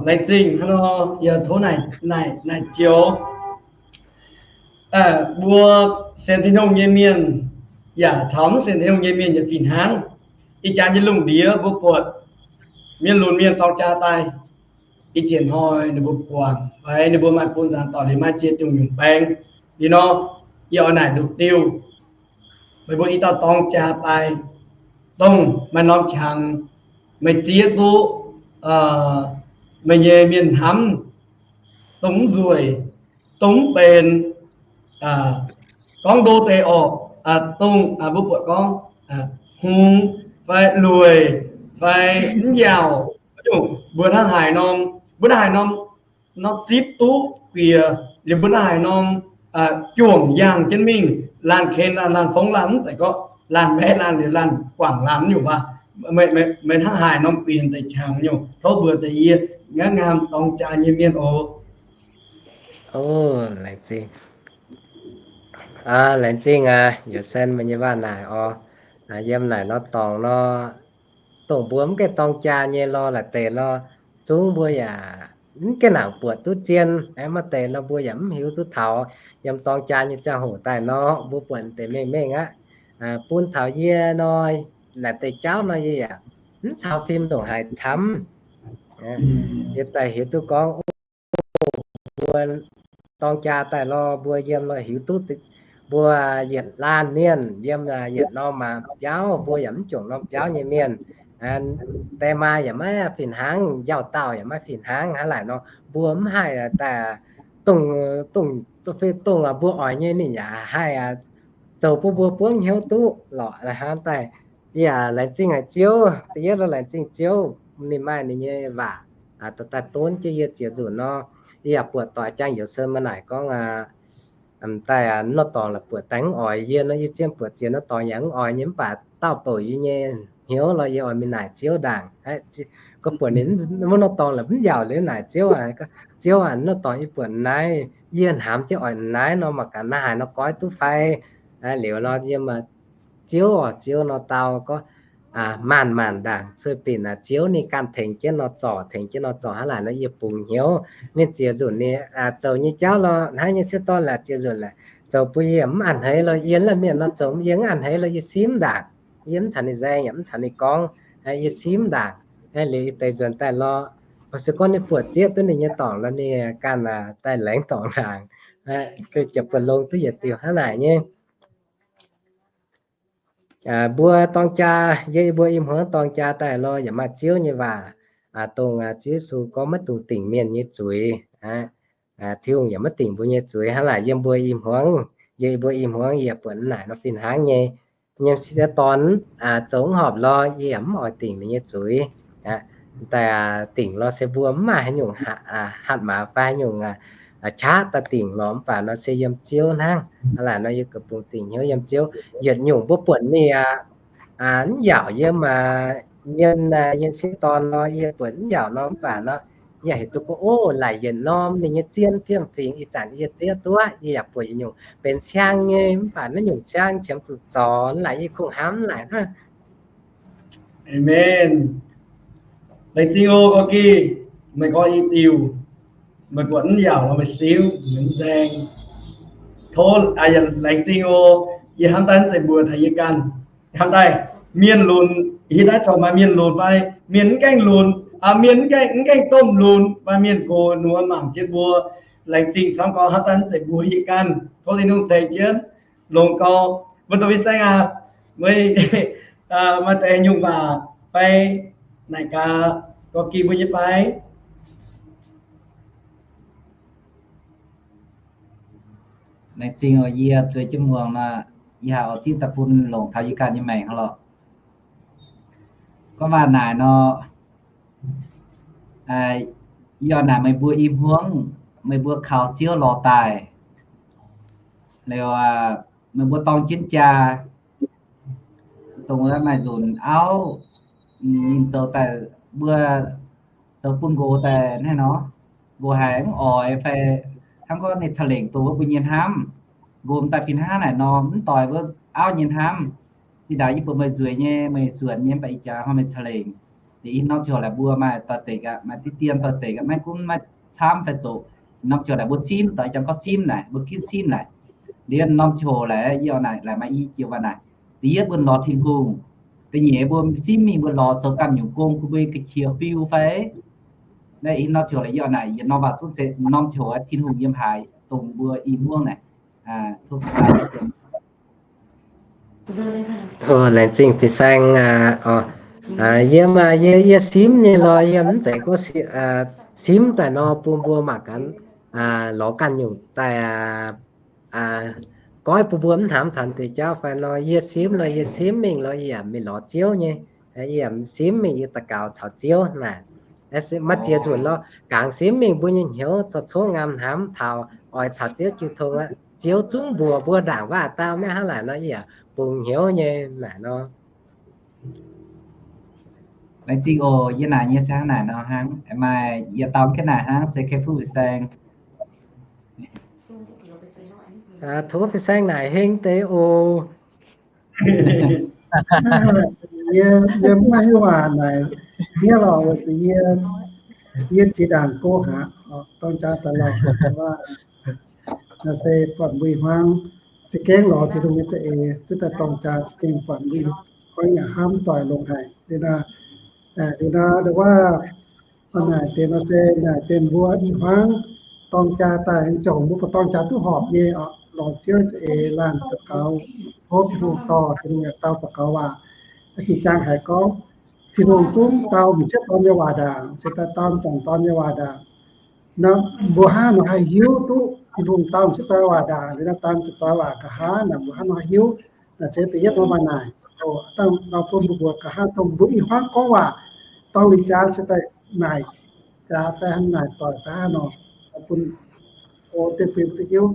Laengz zingh hnangv nor, yie tov naaic zioux. Mbuo sienx Tin-Hungh nyei mienh yaac caux mv sienx Tin-Hungh nyei mienh yaac fih hnangv. Ih jaax nyei lungh ndiev mbuo buatc mienh lunx mienh dorng jaa daaih, ih zienc hnoi ninh mbuo guangc fai ninh mbuo maaih bun nzaanx doic liuz maaih ziex nyungc-nyungc baeng. Liuz nor, yie oix naaic nduqc diuh, meih mbuo i dauh dorng jaa daaih, dongh maaih norm qangx meih zieqv duqv meih nyei mienh hnamv, dongh mv nzueic, dongh mv benx, gorngv ndo deix orqc, dongh mbuo buatc gorngv hung fai lueic fai mv yaauc, mbuo hnangv haaix norm, mbuo hnangv haaix norm, norm zipv duqv bieqc, liuz mbuo hnangv haaix norm juangc yangh jienv mingh, laanh ken laanh, laanh fongv laanh, mv zeiz gorngv laanh maeqv laanh liuz laanh guangc laanh nyungc waac. Meih hnangv haaix norm bieqc deix qangx nyungc, tov mbuox deix yie, ngaanv ngaam dorng jaa nyei mienh oc. Laengz zingh, laengz zingh aac, Yauh Sen, meih nyei waac naaic oc. Yiem naaic nor dorngx nor, dongh mbuo mv gaengh dorng jaa nyei lorh laaix deix nor, zungv mbuo yaac mv gaengh nangc buatc duqv zien. Maaih deix nor mbuo yaac mv hiuv duqv taux. Yiem dorng jaa nyei ziangh hoc daaih nor, mbuo buatc deix mengh mengh aqv. Bun taux yie nor, naaic deix jauv nor yie yaac mv caux fim ndongc haaix camv. Yie daaih hiuv duqv gorngv, mbuo dorng jaa daaih lorh, mbuo yiem lorh hiuv duqv, mbuo yietc laanh mienh yiem yietc norm biauv, mbuo yaac mv juangc norm biauv nyei mienh. Die maa yaac maiv fih hnangv, yauh dauh yaac maiv fih hnangv. Hnangv naaic nor, mbuo mv haih daaih dongh, dongh, dongh fei dongh mbuo oix nyei ninh yaac haih zoux bun mbuo buangv hnyouv duqv lorqc. Hnangv daaih, yie yaac laengz zingh haic Ziouv, da'yietv lorh laengz zingh Ziouv, ninh maaih ninh nyei waac daaih donv jienv yie ziex nzunc nor, yie yaac buatc doix jaang Yauh Sen maaih naaic gorngv, daaih nor dorngx la'buoqc daaih mv oix yie nor, yie zien buatc ziex nor dorngx yaac mv oix nyei, mv baac dauh bouc yie nyei hnyouv lorh, yie oix mingh naaic Ziouv ndaangc. Gorngv buatc ninh wuov nor dorngx la'mv yaauc liuz naaic Ziouv aac, Ziouv aac, nor dorngx yie buatc naaiv, yie hnamv jienv oix naaiv nor mangc gaax naaiv haaix nor goiv duqv fai. Liuz nor yie, Ziouv oc, Ziouv nor dau gorngv, maanc maanc ndaangc cuei binc aac, Ziouv ninh ganh tengx jienv nor zorc, tengx jienv nor zorc. Hnangv naaic nor yie bungx hnyouv. Ninh ziex nzunc ninh zoux nyei jauv lorh, hnangv nyei sieqv dorn laaix ziex nzunc laaix zoux bun yie mv a'hneiv lorh. Yie laanh mienh nor zoux yie mv a'hneiv lorh, yie simv ndaangc. Yie mv caux ninh nzaeng yaac mv caux ninh gorngv, yie simv ndaangc. Liuz ih deix nzuonx daaih lorh, se gorngv ninh buatc zieqv duqv ninh nyei dorngc lorh, ninh ganh daaih laengz dorngx ndaangc, ziouc buatc longx duqv yietc diuh hnangv naaic nyei. Mbuo dorng jaa, yie mbuo i hmuangx dorng jaa daaih lorh yaac maaih Ziouv nyei waac, dongh Ziouv Yesu gorngv maiv dungx dingc mienh nyei zuiz. Tin-Hungh yaac maiv dingc mbuo nyei zuiz. Hnangv naaic yiem mbuo i hmuangx, yie mbuo i hmuangx yie buatc naaic nor fih hnangv nyei. Yiem sieqv dorn zoux mv horpc lorh, yie yaac mv oix dingc ninh nyei zuiz. Daaih dingc lorh se mbuo mv maaih haaix nyungc hatc maaz fai haaix nyungc qaqv daaih dingc lorh, mv baac nor se yiem Ziouv hnangv. Hnangv naaic nor yie gauh bungx dingc hnyouv yiem Ziouv. Yietc nyungc mbuo buatc ninh aqv, mv yaauc yiem, yiem, yiem sieqv dorn nor, yie buatc mv yaauc nor, mv baac nor, yie heuc duqv gorngv, o, laaic yietc norm ninh nyei zien fiem-fingx ih zanc yie zieqv duqv, yie yaac buatc yietc nyungc benx siang nyei, mv baac naaiv nyungc siang qiemx zuqc zorc, laaic yie kungx hnamv laaic hnangv. Amen. Laengz zingh oc, gorngv gih meih gorngv i diuh, meih buatc mv yaauc nor meih simv, meih mv nzaeng. Tov, laengz zingh oc. Yie hnamv daaih mv zeiz mbuox taux yie ganh. Hnamv daaih, mienh lunx, hiuv daaih corc maaih mienh lunx fai mienh mv gaengh lunx, mienh mv gaengh, mv gaengh domh lunx fai mienh gox nor mangc jienv mbuo. Laengz zingh camv gorngv hnamv daaih mv zeiz mbuox yie ganh. Tov Tin-Hungh tengx jienv longx gau. Mbuo dorh mingh saeng aac, meih maaih deix nyungc waac fai naaic gaax gorngv gih mbuo nyei fai? Laengz zingh oc, yie zueiz jienv muangx nor, yie haih oix zipv daaih bun longc taux yie ganh nyei maengc lorqc. Gorngv waac naaic nor, yie oix naaic meih mbuo i hmuangv, meih mbuo kaux Ziouv lorz daaih, liuz meih mbuo dorng jienv jaa, dongh wuov maaih nzunc auv, ninh zoux daaih mbuo zoux bun nqox daaih hnangv nor, nqox haiz mv oix fai hnangv gorngv ninh ca'lengc dongh wuov mbuo nyei hnamv. Nqox m'daaih fih hnangv naaic nor, mv doix wuov auv nyei hnamv. Zinh ndaangc yie mbuox meih nzueic nyei, meih suonc nyei, mv baac ih jaax hnoi meih ca'lengc. Liuz ih norm ziangh hoc laaic mbuo maaih doix-dekc aqv, maaih diqv dien doix-dekc aqv, maiv gunv maaih camv fai zoqc. Norm ziangh hoc laaic mbuo simv, doix jangx gorngv simv naaic, mbuo ginv simv naaic. Liuz norm ziangh hoc laaic yie oix naaic, laaic maaih i jiex waac naaic. Da'yietv mbuo lorz Tin-Hungh. Da'nyeic mbuo simv mingh mbuo lorz zoux ganh nyungc gong bun mbuo ga'qiex fiu fai. Naaiv ih norm ziangh hoc laaic yie oix naaic yietc norm waac zungv se norm ziangh hoc Tin-Hungh yiem haaix dongh mbuo i muangv naaic. Laengz zingh fin-saeng. Yie, yie simv nyei lorh, yie mv zeiz gorngv simv daaih nor bun mbuo mangc gaax lorz ganh nyungc daaih goiv bun mbuo mv hnamv taux deix jauv fai nor. Yie simv lorh, yie simv mingh lorh, yie yaac mingh lorz Ziouv nyei. Yie yaac simv mingh yie daux gaux caux Ziouv naaic. Maiv ziex nzunc lorh, gangx simv mingh mbuo nyei hnyouv corc coqv ngaam hnamv taux oix caux Ziouv jiu tong aqv. Ziouv zungv mbuox mbuo ndaangc waac-dauh maiv hnangv naaic nor, yie yaac bungx hnyouv nyei naaic nor. Laengz zingh oc. Yie naaic nyei se hnangv naaic nor hnangv. Maaih yietc dauh ga'naaiv hnangv se Ken Fuqv Fin-Saeng. Tov Fin-Saeng naaic heng deix oc. Yie mv maaih haaix nyungc waac naaic hniev lorh, weic zuqc yie, yie jiex ndaangc go haic, dorng jaa daaih lauh, naaiv se buatc mbuo ih hmuangv za'gengh lorz Tin-Hungh nyei za'eix, duqv daaih dorng jaa za'gengh buatc mbuo ih hmuangv yaac hnamv doic longx haic. Liuz nor, liuz nor, waac naaic deix nor se naaic deix mbuo ih hmuangv dorng jaa daaih, zoux mbuo buatc dorng jaa duqv horpc nyei oc, lorz Ziouv za'eix laanh daux gaux, tov Tin-Hungh dorh, Tin-Hungh yaac dau daux gaux waac. Zinh ziangh haiz gorngv Tin-Hungh zungv dau m'sieqv dorn nyei waac ndaangc, se daaih dau m'jangc dorn nyei waac ndaangc. Nor mbuo hnangv nor haih hiuv duqv Tin-Hungh dau m'sieqv dorn nyei waac ndaangc, liuz nor dau m'jangc dorn nyei waac nqa'haav naaic, mbuo hnangv nor haih hiuv. Naaic se da'yietv norm waac naaic, dangh nor bun mbuo mbuox nqa'haav dongh mbuo ih hmuangv gorngv waac, dorng liuz jaax se daaih naaic jaax fai hnangv naaic doic fai hnangv nor, bun o deix buix za'hiuv.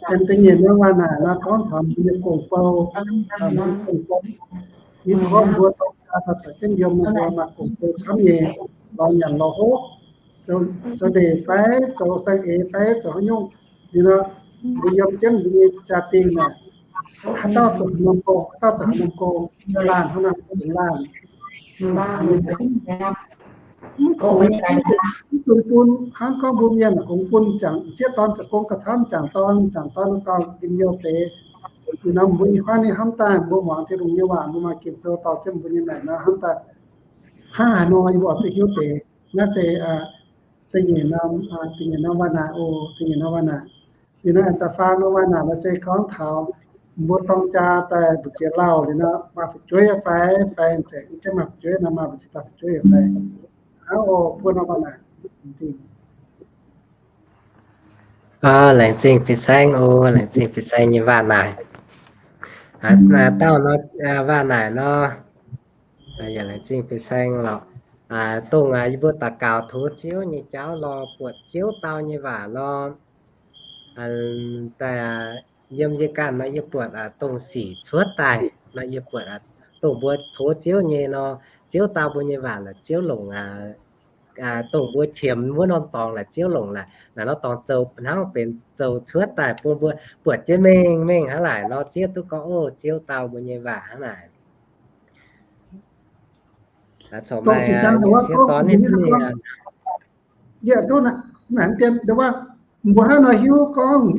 Aengx da'nyeic norm waac naaic nor gorngv taux mbuo nyei gong-bou, mbuo nyei gong-bou. Yie gorngv mbuo dorng jaa daaih zoux jienv yiem, mbuo maaih gong-bou camv nyei, lorz nyanc lorz hopv, zoux ndeic fai zoux saeng-eix fai zoux haaix nyungc, liuz nor mbuo yiem jienv mbuo nyei jaa-dingh naaic, haaix dauh zoux haaix norm gong, haaix dauh zoux haaix norm gong, laanh hnangv naaic, laanh. Mv dungx bun, hnangv gorngv mbuo mienh kungx bun m'jangc, m'sieqv dorn zoux gong gauh camv m'jangc dorn, m'jangc dorn gauh njien-youh deix. Liuz nor mbuo ih hnoi ninh hnamv daaih mbuo muangx Tin-Hungh nyei waac, mbuo maaih Ging-Sou dorh jienv mbuo nyei maengc nor hnamv daaih, hnangv haaix nor yie mbuo oix duqv hiuv deix. Naaiv se da'nyeic norm, da'nyeic norm waac naaic oc, da'nyeic norm waac naaic. Liuz nor da'faam norm waac naaic nor se gorngv taux mbuo dorng jaa daaih mbu'ziex lauh liuz nor maaih fu'jueiv fai, fai nzengc mv gaengh maaih fu'jueiv nor maaih mbu'ziex dauh fu'jueiv fai. Hnangv oc, buo norm waac naaic. Laengz zingh fin-saeng oc, laengz zingh fin-saeng nyei waac naaic. Dauh nor, waac naaic nor, yaac laengz zingh fin-saeng lorqc. Dongh yie mbuo daux gaux tov Ziouv nyei jauv lorh, buatc Ziouv dau nyei waac lorh. Daaih yiem yie ganh nor yie buatc dongh sic cuotv daaih nor yie buatc dongh mbuo tov Ziouv nyei nor, Ziouv dau mbuo nyei waac lorqc, Ziouv longc, dongh mbuo qiemx wuov norm dorngx lorqc, Ziouv longc lorqc. Naaiv norm dorngx zoux hnangv benx zoux cuotv daaih bun mbuo buatc jienv mengh mengh hnangv naaic nor, Ziouv duqv gorngv, o, Ziouv dau mbuo nyei waac hnangv naaic. Dongh zinh dangh ndongc wuov gorngv, yie duqv naaic dien ndongc wuov, mbuo hnangv nor hiuv gorngv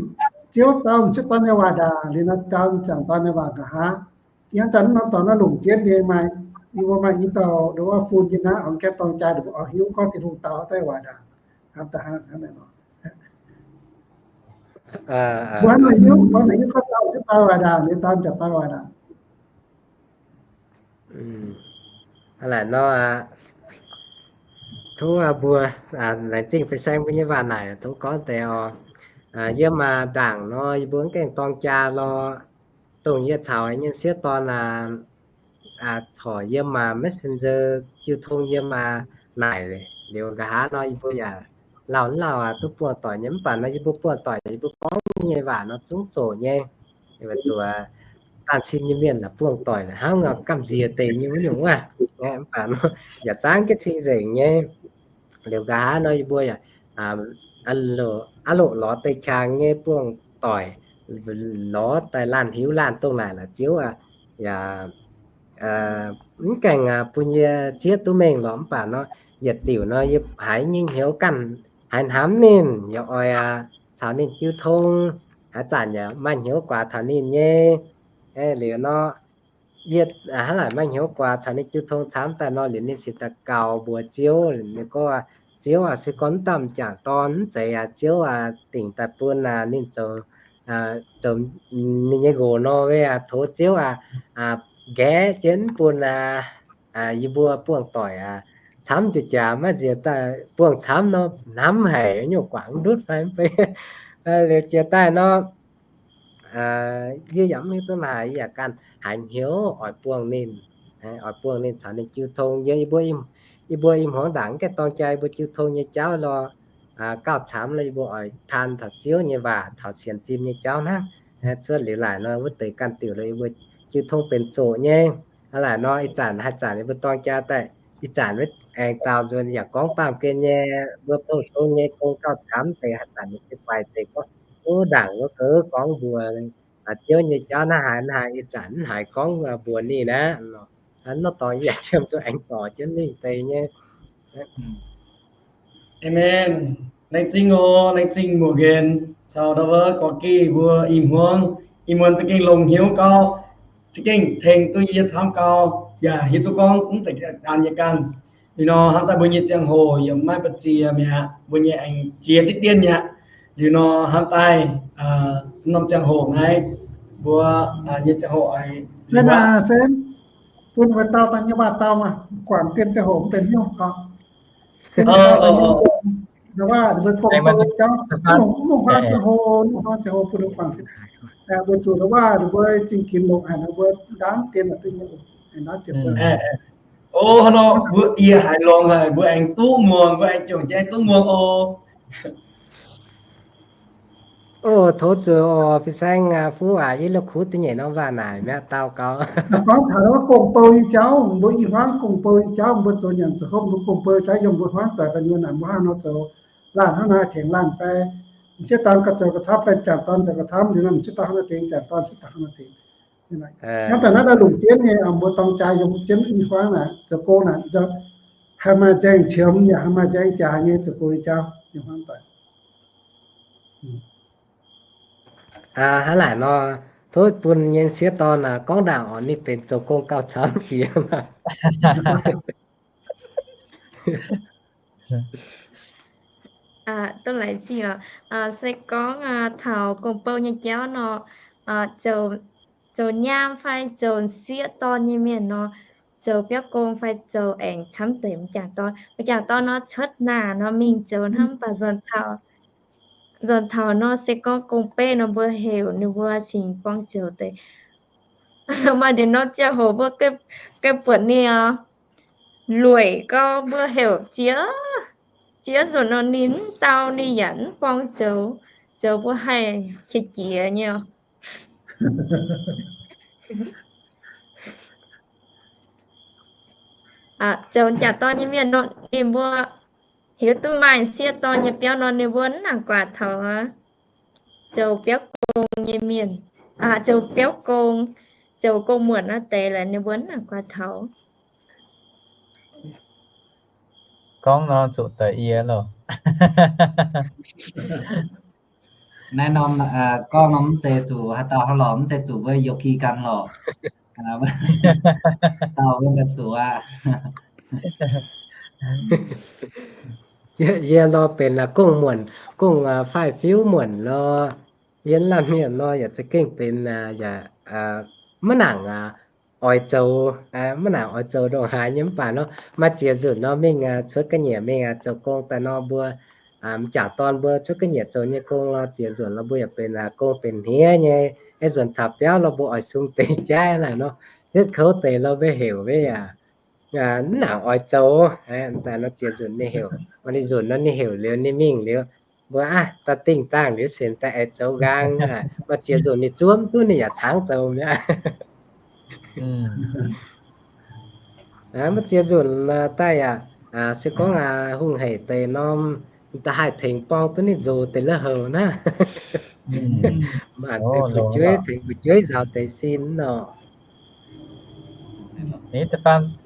Ziouv dau m'sieqv dorn nyei waac ndaangc, liuz nor dau m'jangc dorn nyei waac nqa'haav. Ih hnangv daaih norm dorngx naaiv longc jienv nyei maaih, yie mbuo maaih i dauh ndongc wuov fun jienv naaiv, oix gaengh dorng jaa ndongc wuov hiuv gorngv Tin-Hungh dau daaih waac ndaangc. Hnamv daaih hnangv naaic nor. Mbuo hnangv nor hiuv, mbuo hnangv nor hiuv gorngv dau m'sieqv dorn waac ndaangc, liuz dau m'jangc dorn waac ndaangc. Hnangv naaic nor, tov mbuo laengz zingh fin-saeng mbuo nyei waac naaic tov gorngv deix oc. Yiem maah ndaangc nor yie mbuo mv gaengh dorng jaa lorh. Dongh yie caux nyei m'sieqv dorn corc yiem maah Messenger jiu tong yiem maah naaic liuz nqa'haav nor yie mbuo yaac lauh lauh duqv buangh doic nyei. Mv baac nor yie mbuo buangh doic yie mbuo gorngv nyei waac nor zungv zoqc nyei. Zuqc dangh cin nyei mienh buangh doic hnangv gamh nziex deix nyei wuov nyungc wuov. Mv baac nor yaac zaangv jienv cing-nzengc nyei. Liuz nqa'haav nor yie mbuo yaac aav loqc lorz deix qangx nyei buangh doic, lorz daaih laanh hiuv laanh dongh naaic la'ziouv aqv. Yaac mv gaengh bun yie zieqv duqv mengh lorqc. Mv baac nor yietc diuc nor yie haiz nyei hnyouv ganh haiz hnamv ninh, yaac oix caux ninh jiu tong. Haaix zanc yaac maaih hnyouv guaax taux ninh nyei. Liuz nor yie hnangv naaic maaih hnyouv guaax caux ninh jiu tong camv daaih nor, liuz ninh cingx daaih gaux mbuox Ziouv. Ninh gorngv, Ziouv aac, se gorngv mv daaih m'jangc dorn mv zeiz aac, Ziouv aac, dingc daaih bun ninh zoux, zoux ninh nyei nqox nor, weic aac, tov Ziouv aac, nqaeqv jienv mv bun yie mbuo buangh doic aac camv jiex jaax, maiv nziex daaih buangh camv nor hnamv haic, nyungc guangc ndutv fai mv bei. Liuz jiex daaih nor, yie yaac mv hiuv duqv naaic, yie yaac ganh haiz hnyouv oix buangh ninh, oix buangh ninh caux ninh jiu tong. Yie, yie mbuo, yie mbuo i hmuangv ndaangc mv gaengh dorng jaa, yie mbuo jiu tong nyei jauv lorh, gauh camv lorh, yie mbuo oix taan taux Ziouv nyei waac, taux sienx fim nyei jauv hnangv. Cuotv liuz laaic nor wuov deix ganh diuc lorh yie mbuo jiu tong benx zoqc nyei. Hnangv laaic nor ih zanc haaix zanc yie mbuo dorng jaa daaih, ih zanc wuov aengx daaux nzuonx yaac gorngv baamh gen nyei, mbuo bouh tong nyei gong gauh camv deix, haaix zanc ninh se guaix deix gorngv, wuov ndaangc wuov gouv gorngv mbuox Ziouv nyei jauv naaiv haaix naaiv haaix, ih zanc mv haiz gorngv mbuox ninh aqv. Nor dorngx yie yaac qiemx zuqc aengx zorc jienv mingh deix nyei. Amen. Laengz zingh oc, laengz zingh Muoz Nqenx caux ndau wuov gorx-gih mbuo i hmuangv. Ih muonz za'gengh longc hnyouv gau, za'gengh tengx duqv yie camv gau, yaac hiuv duqv gorngv mv zeiz daan nyei ganh. Liuz nor hnamv daaih mbuo nyei ziangh hoc yaac maiv ba'ziex mi'aqv, mbuo nyei aengx jiex diqv dien mi'aqv. Liuz nor hnamv daaih norm ziangh hoc naaiv, mbuo nyei ziangh hoc se bun wuov dauh daaih nyei waac-dauh maah, guangc dien ziangh hoc mv benx hnyouv gorqv. Ndau wuov ninh mbuo gong-bou jauv, longc, longc huaang ziangh hoc, longc huaang ziangh hoc bun ninh guangc. Weic zuqc ndau wuov ninh mbuo zingh ginx longc haic, ninh mbuo ndaamv dien duqv nyei, naaiv ziepc O, hnangv nor mbuo yie haiz longx haic, mbuo aengx duqv muangx, mbuo aengx jomc jienv duqv muangx oc. O, tov zuqc oc, fin-saeng fuqv aac, yie la'kuqv da'nyeic norm waac naaic mi'aqv, dau gaux. Gorngv taux wuov gong-bou nyei jauv, mbuo i hmuangv gong-bou nyei jauv, mbuo zoux nyanc zoux hopv, mbuo gong-bou jauv yiem mbuo hmuangv doic gu'nyuoz naaic, mbuo hnangv nor zoux laanh hnangv naaiv tengx laanh fai m'sieqv dorn gauh zoux gauh camv fai m'jangc dorn zoux gauh camv, liuz nor m'sieqv dorn hnangv nor tengx m'jangc dorn, m'sieqv dorn hnangv nor tengx. Hnangv daaih naaiv longc jienv nyei, mbuo dorng jaax yiem jienv i hmuangv naaic zoux gong naaic, haih maaih nzaeng qiemx yaac haih maaih nzaeng jaax nyei zoux gong nyei jauv i hmuangv doic. Hnangv naaic nor, tov bun nyei m'sieqv dorn gorngv ndaangc oc, ninh benx zoux gong gauh camv jiex. Duqv laengz zingh oc. Se gorngv taux gong-bou nyei jauv nor, zoux nyaam fai zoux m'sieqv dorn nyei mienh nor, zoux biauv gong fai zoux aengx camv deix m'jangc dorn. M'jangc dorn nor cuotv naanc nor mingh zoux hnangv, mv baac nzuonx taux, nzuonx taux nor se gorngv gong-beiv nor mbuo heuc ninh mbuo cingx buangh zoux deix. Maaih ndiev norm ziangh hoc mbuo gengh buatc ninh oc, lueic gau mbuo heuc jiex, jiex nzunc nor ninh mv dau, ninh yaac mv buangh zoux, zoux mbuo haih qiex jiez nyei oc. Zoux m'jangc dorn nyei mienh nor, ninh mbuo hiuv duqv maaih m'sieqv dorn nyei biauv nor, ninh mbuo mv nangc guaax taux. Zoux biauv gong nyei mienh, zoux biauv gong, zoux gong muonc naaiv deix laaix ninh mbuo mv nangc guaax taux. Gorngv nor zuqc deix yie loh. Naaiv norm gorngv norm mv zeiz zuqc haaix dauh hnangv lorqc, mv zeiz zuqc mbuo youz-gi gan lorqc. Dauh mbuo daaih zuqc aqv. Yie lorh benx gong muonc, gong faix-fiuv muonc lorh. Yie laanh mienh nor yaac za'gengh benx yaac maiv nangc oix zoux, maiv nangc oix zoux ndongc haaix nyei mv baac nor, maaih ziex nzunc nor mingh cuotv ga'nyiec mingh zoux gong daaih nor, mbuo m'jangc dorn mbuo cuotv ga'nyiec zoux nyei gong nor, ziex nzunc nor mbuo yaac benx gong benx hniev nyei. Ih nzunc taux biauv nor mbuo oix sung deix jaiv naaic nor, yietv kouv deix nor mbuo heuc mbuo yaac mv nangc oix zoux. Daaih nor ziex nzunc ninh heuc, maaih ninh nzunc nor ninh heuc liuz ninh mingh liuz, mbuo aqv daaih dingh dangh liuz sienx daaih aengx zoux nqaang. Maaih ziex nzunc ninh zuov mv duqv ninh yaac cangv zoux mi'aqv. Maiv ziex nzunc daaih yaac se gorngv hungh hec deix norm, da'haih tengx borng duqv ninh nzox deix la'houc naaiv. Mangc deix fu'jueiv, tengx fu'jueiv nzaaux deix sin nor.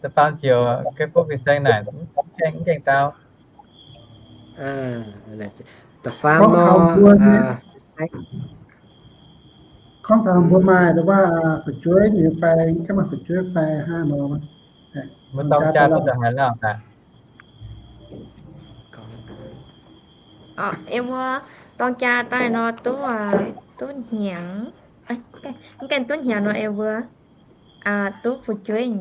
Da'faam ziouc ga'fov fin-saeng naaic, mv gaengh dau. Da'faam nor, gorngv taux mbuo maaih, waac fu'jueiv nyei fai, mv maaih fu'jueiv fai hnangv nor. Mbuo dorng jaa duqv haaix lauh? Ei mbuo dorng jaa daaih nor duqv, duqv hnyangx, mv gaengh duqv hnyangx nor, ei mbuo duqv fu'jueiv.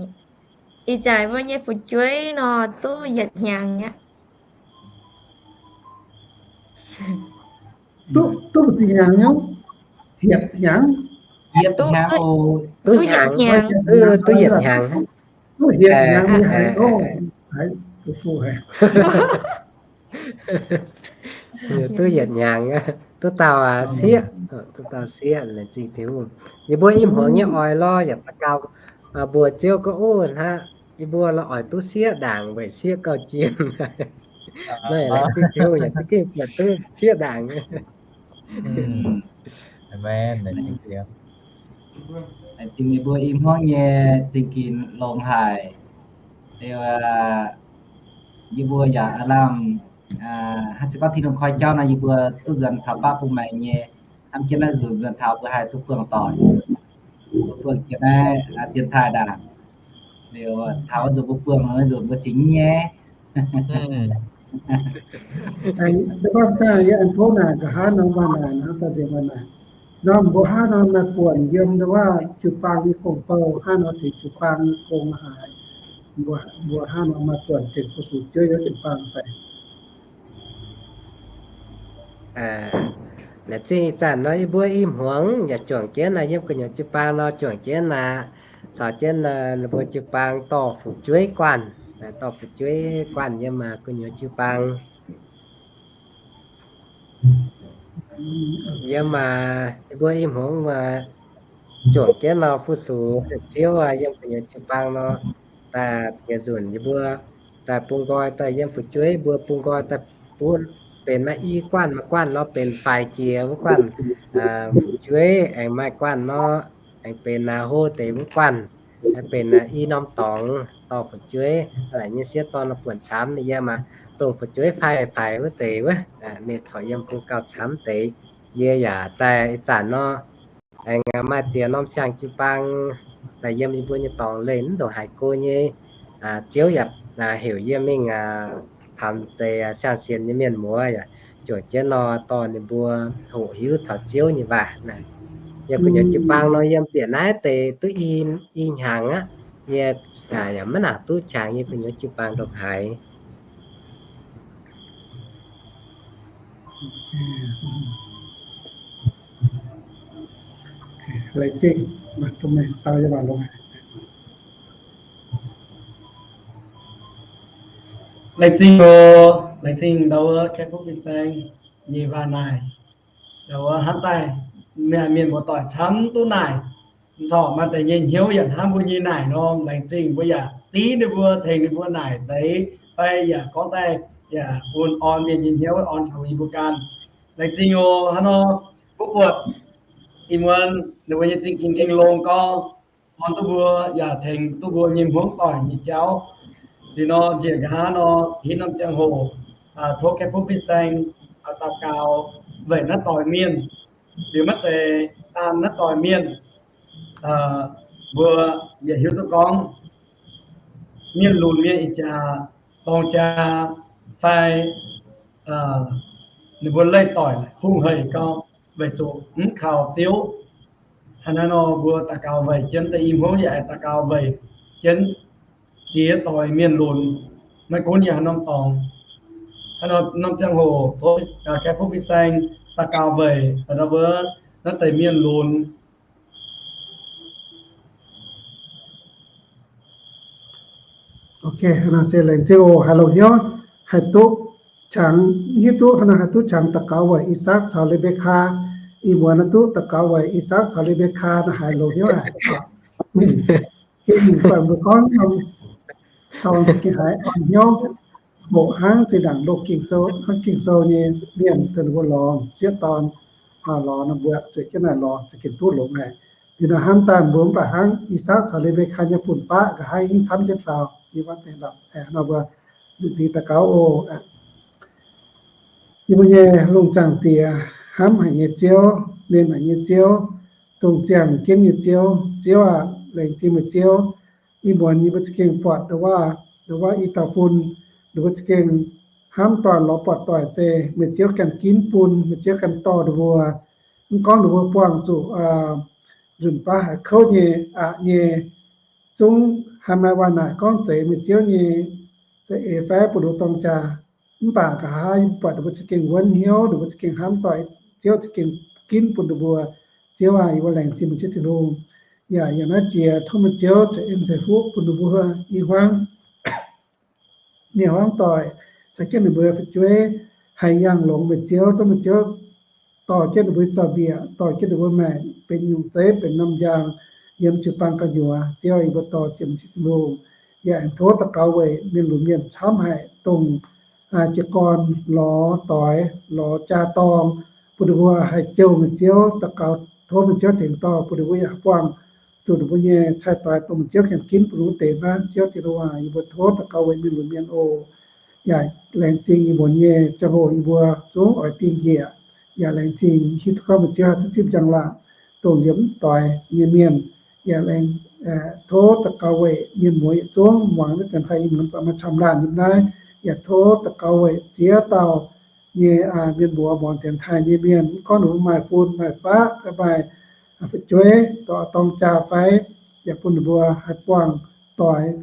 Ih zanc mbuo nyei fu'jueiv nor duqv yietc hnyangx aqv. Duqv, duqv zinh hnyangx nyei, hietc hnyangx. Duqv yietc hnyangx, duqv yietc hnyangx, duqv hietc hnyangx, duqv yietc hnyangx, duqv dauh sieqv, duqv dauh sieqv, laengz zingh Tin-Hungh. Yie mbuo i hmuangx nyei oix lorz yaac daux gaux mbuox Ziouv gorngv, Ov, hnangv yie mbuo lorz oix duqv sieqv ndaangc weic sieqv gauh jiex. Naaiv laengz zingh Tin-Hungh yaac za'gengh buatc duqv sieqv ndaangc. Laengz zingh yie mbuo i hmuangx nyei zingh ginx longx haic. Liuz, yie mbuo yaac aav lamh, hnangv se gorngv Tin-Hungh koi jauv nor, yie mbuo duqv nzuonx taux baqv bung maengx nyei. Hnamv jienv naaiv nzunc nzuonx taux mbuo haih duqv buangh doic, duqv buangh jiex naaiv dienx taaih ndaangc. Liuz taux wuov nzunc mbuo buangh nor, nzunc mbuo cingx nyaiv. Da'faam zaangh yie aengx tov naaic nqa'haav norm waac naaic, hnangv daaih nzengc waac naaic, norm mbuo hnangv nor maaih buonc yiem ndau wuov jiu-baang nyei gong-bou, hnangv nor tengx jiu-baang nyei gong haaix, mbuo hnangv nor maaih buonc tengx fu-sux Ziouv yiem jiu-baang fai? Laengz zingh ih zanc nor yie mbuo i hmuangx yaac juangc jienv naaic, yiem gu'nyuoz jiu-baang nor juangc jienv naaic, caux jienv ninh mbuo jiu-baang dorh fu'jueiv guanh, dorh fu'jueiv guanh yiem gu'nyuoz jiu-baang. Yiem mbuo i hmuangx juangc jienv nor fu-sux Ziouv yiem gu'nyuoz jiu-baang nor, daaih ziex nzunc yie mbuo daaih bung nqoi daaih yiem fu'jueiv mbuo bung nqoi daaih bun benx maaih i guanh, maaih guanh nor benx faix jiex wuov guanh fu'jueiv, aengx maaih guanh nor aengx benx hlo deix wuov guanh, aengx benx i norm dorngx dorh fu'jueiv. Laaic nyei sieqv dorn nor buonc camv ninh yiem aqv, dongh fu'jueiv faix-faix wuov deix wuov, ninh corc yiem bung gauh camv deix. Yie yaac daaih ih zanc nor aengx maaih ziex norm siang-jiu-baang daaih yiem yie mbuo nyei dorngx leih mv ndongc haaix go nyei. Ziouv yaac heuc yie mingh taux deix siang-sienx nyei mienh muoz yaac juangc jienv nor dorh ninh mbuo hoqc hiuv taux Ziouv nyei waac. Yie gu'nyuoz jiu-baang nor yiem bieqc naaiv deix duqv i hnyangx aqv. Yie yaac maiv nangc duqv qangx yie gu'nyuoz jiu-baang ndongc haaix. Laengz zingh, dau yie waac longx. Laengz zingh oc, laengz zingh ndau wuov Kei Fuqv Fin-Saeng nyei waac naaic. Ndau wuov hnamv daaih mienh muoz-doic camv duqv naaic, corc maaih deix nyei hnyouv yaac hnamv mbuo nyei naaic nor, laengz zingh mbuo yaac div ninh mbuo, tengx ninh mbuo naaic deix fai yaac gorngv daaih yaac bun orn mienh nyei hnyouv, orn taux yie mbuo ganh. Laengz zingh oc. Hnangv nor, mbuo buatc ih muonz ninh mbuo nyei zingh ginx gengh longx gorngv, orn duqv mbuo yaac tengx duqv mbuo nyei hmuangv doic nyei jauv. Liuz nor njiec nqa'haav nor, hitv norm ziangh hoc tov Kei Fuqv Fin-Saeng daux gaux weic naaiv doix mienh. Liuz maiv zeiz daanh naaiv doix mienh, mbuo yaac hiuv duqv gorngv mienh lunx mienh ih jaax dorng jaa fai ninh mbuo leih doic hungh hec gau, weic zuqc mv kaux Ziouv. Hnangv naaiv nor mbuo daux gaux weic jienv deix i hmuangv yaac daux gaux weic jienv ziex doix mienh lunx. Maiv gunv yiem haaix norm dorngx, haaix norm ziangh hoc tov Kei Fuqv Fin-Saeng daux gaux weic naaiv deix mienh lunx. Ok, hnangv nor se laengz zingh oc. Haih longc hnyouv, haih duqv qangx, hiuv duqv hnangv nor haih duqv qangx daux gaux weic I^sakc caux Le^mbe^kaa. Ih muonz naaiv duqv daux gaux weic I^sakc caux Le^mbe^kaa naaiv haih longc hnyouv haic. Gengh buatc mbuo gorngv norm dorng za'gengh haiz orn hnyouv, hoqc hnangv zinh ndaangc loz Ging-Sou, hnangv Ging-Sou nyei mienh dongh ninh mbuo lorz sieqv dorn, lorz norm mbuoqc zueiz jienv naaic lorz za'gengh duqv longx haic. Liuz nor hnamv daaih mbuo mv baac hnangv I^sakc caux Le^mbe^kan nyei fun-faqv nqa'haav hingv camv jienv faaux. Yie mbuo daux gaux oc. Yie mbuo nyei lungh zaangc Diex, hnamv haic nyei Ziouv, mienh haic nyei Ziouv, dongh ziangh jienv nyei Ziouv, Ziouv aac, laengz zingh meih Ziouv. Ih muonz yie mbuo za'gengh buatc ndongc wuov, ndongc wuov i dauh fun, ninh mbuo za'gengh hnamv dorn lorz buatc doic se meih Ziouv ganh ginv bun, meih Ziouv ganh dorh ninh mbuo. Mv gorngv ninh mbuo buangh zuqc nzunc baav haiz kouv nyei aqc nyei, zungv haaix maaih waac naaic gorngv zeiz meih Ziouv nyei za'eix fai bun ninh mbuo dorng jaax. Mv baac nqa'haav yie mbuo buatc ninh mbuo za'gengh wuonv hnyouv, ninh mbuo za'gengh hnamv doic, Ziouv za'gengh ginv bun ninh mbuo. Ziouv aac, yie mbuo laengz zingh meih Ziouv Tin-Hungh. Yaac yiem naaiv jiex tov meih Ziouv ceix en ceix fuqv bun ninh mbuo i hmuangv, i hmuangv doic, caux jienv ninh mbuo fu'jueiv haih yangh longx meih Ziouv, tov meih Ziouv dorh jienv ninh mbuo zorc-mbiec, dorh jienv ninh mbuo maengc benx nyungc zeiv benx norm njang yiem jiu-baang gu'nyuoz. Ziouv, yie mbuo dorh ziepc meih Ziouv Tin-Hungh. Yaac aengx tov daux gaux weic mienh lunx mienh camv haic, dongh jiez gorn lorz doix, lorz jaa-dorng, bun ninh mbuo haih jouh meih Ziouv. Daux gaux tov meih Ziouv tengx dorh bun ninh mbuo yaac buangh zuqc ninh mbuo nyei cai-doix dongh meih Ziouv ganh ginv bun ninh mbuo deix hnangv. Ziouv Tin-Hungh aac, yie mbuo tov daux gaux weic mienh lunx mienh oc. Yaac laengz zingh ih muonz nyei ziangh hoc yie mbuo zungv oix dingh njiec. Yaac laengz zingh hiuv duqv gorngv meih Ziouv haih duqv zipv njang-laangc dongh nziex mv doix nyei mienh. Yaac laengz tov daux gaux weic mienh muoz yietc zungv muangx naaiv dienx taaih ih muonz baac maaih camv laanh yiem naaiv. Yaac tov daux gaux weic ziex dauh nyei mienh muoz muangx dienx taaih nyei mienh, mv gorngv ninh mbuo maaih fun maaih faqv fai maaih fu'jueiv dorh dorng jaa fai, yaac bun ninh mbuo haih buangh doic,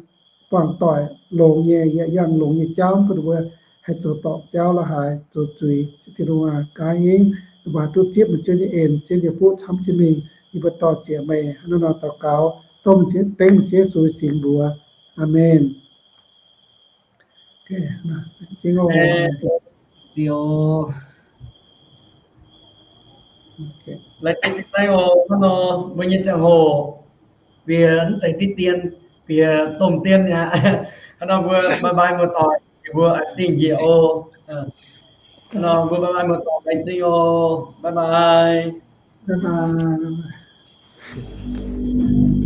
buangh doic longx nyei, yaac yangh longx nyei jauv, bun ninh mbuo haih zoux dorngc jauv la'haaix zoux zuiz. Ziouv Tin-Hungh aac, nqa'haav hingv ninh mbuo haih duqv zipv meih Ziouv nyei en, Ziouv nyei fuqv camv jienv mingh. Yie mbuo dor-ziec meih hnangv naaiv nor daux gaux, dongh meih Ziouv, dengv meih Ziouv Yesu nyei singx mbuox. Aamen. Laengz zingh oc. Hnangv nor mbuo nyei ziangh hoc bieqc mv zeiz diqv dien, bieqc domh dien aqv. Hnangv nor mbuo bye bye muoz-doic, mbuo dingh njiec oc. Hnangv nor mbuo bye bye muoz-doic, laengz zingh oc. Bye bye.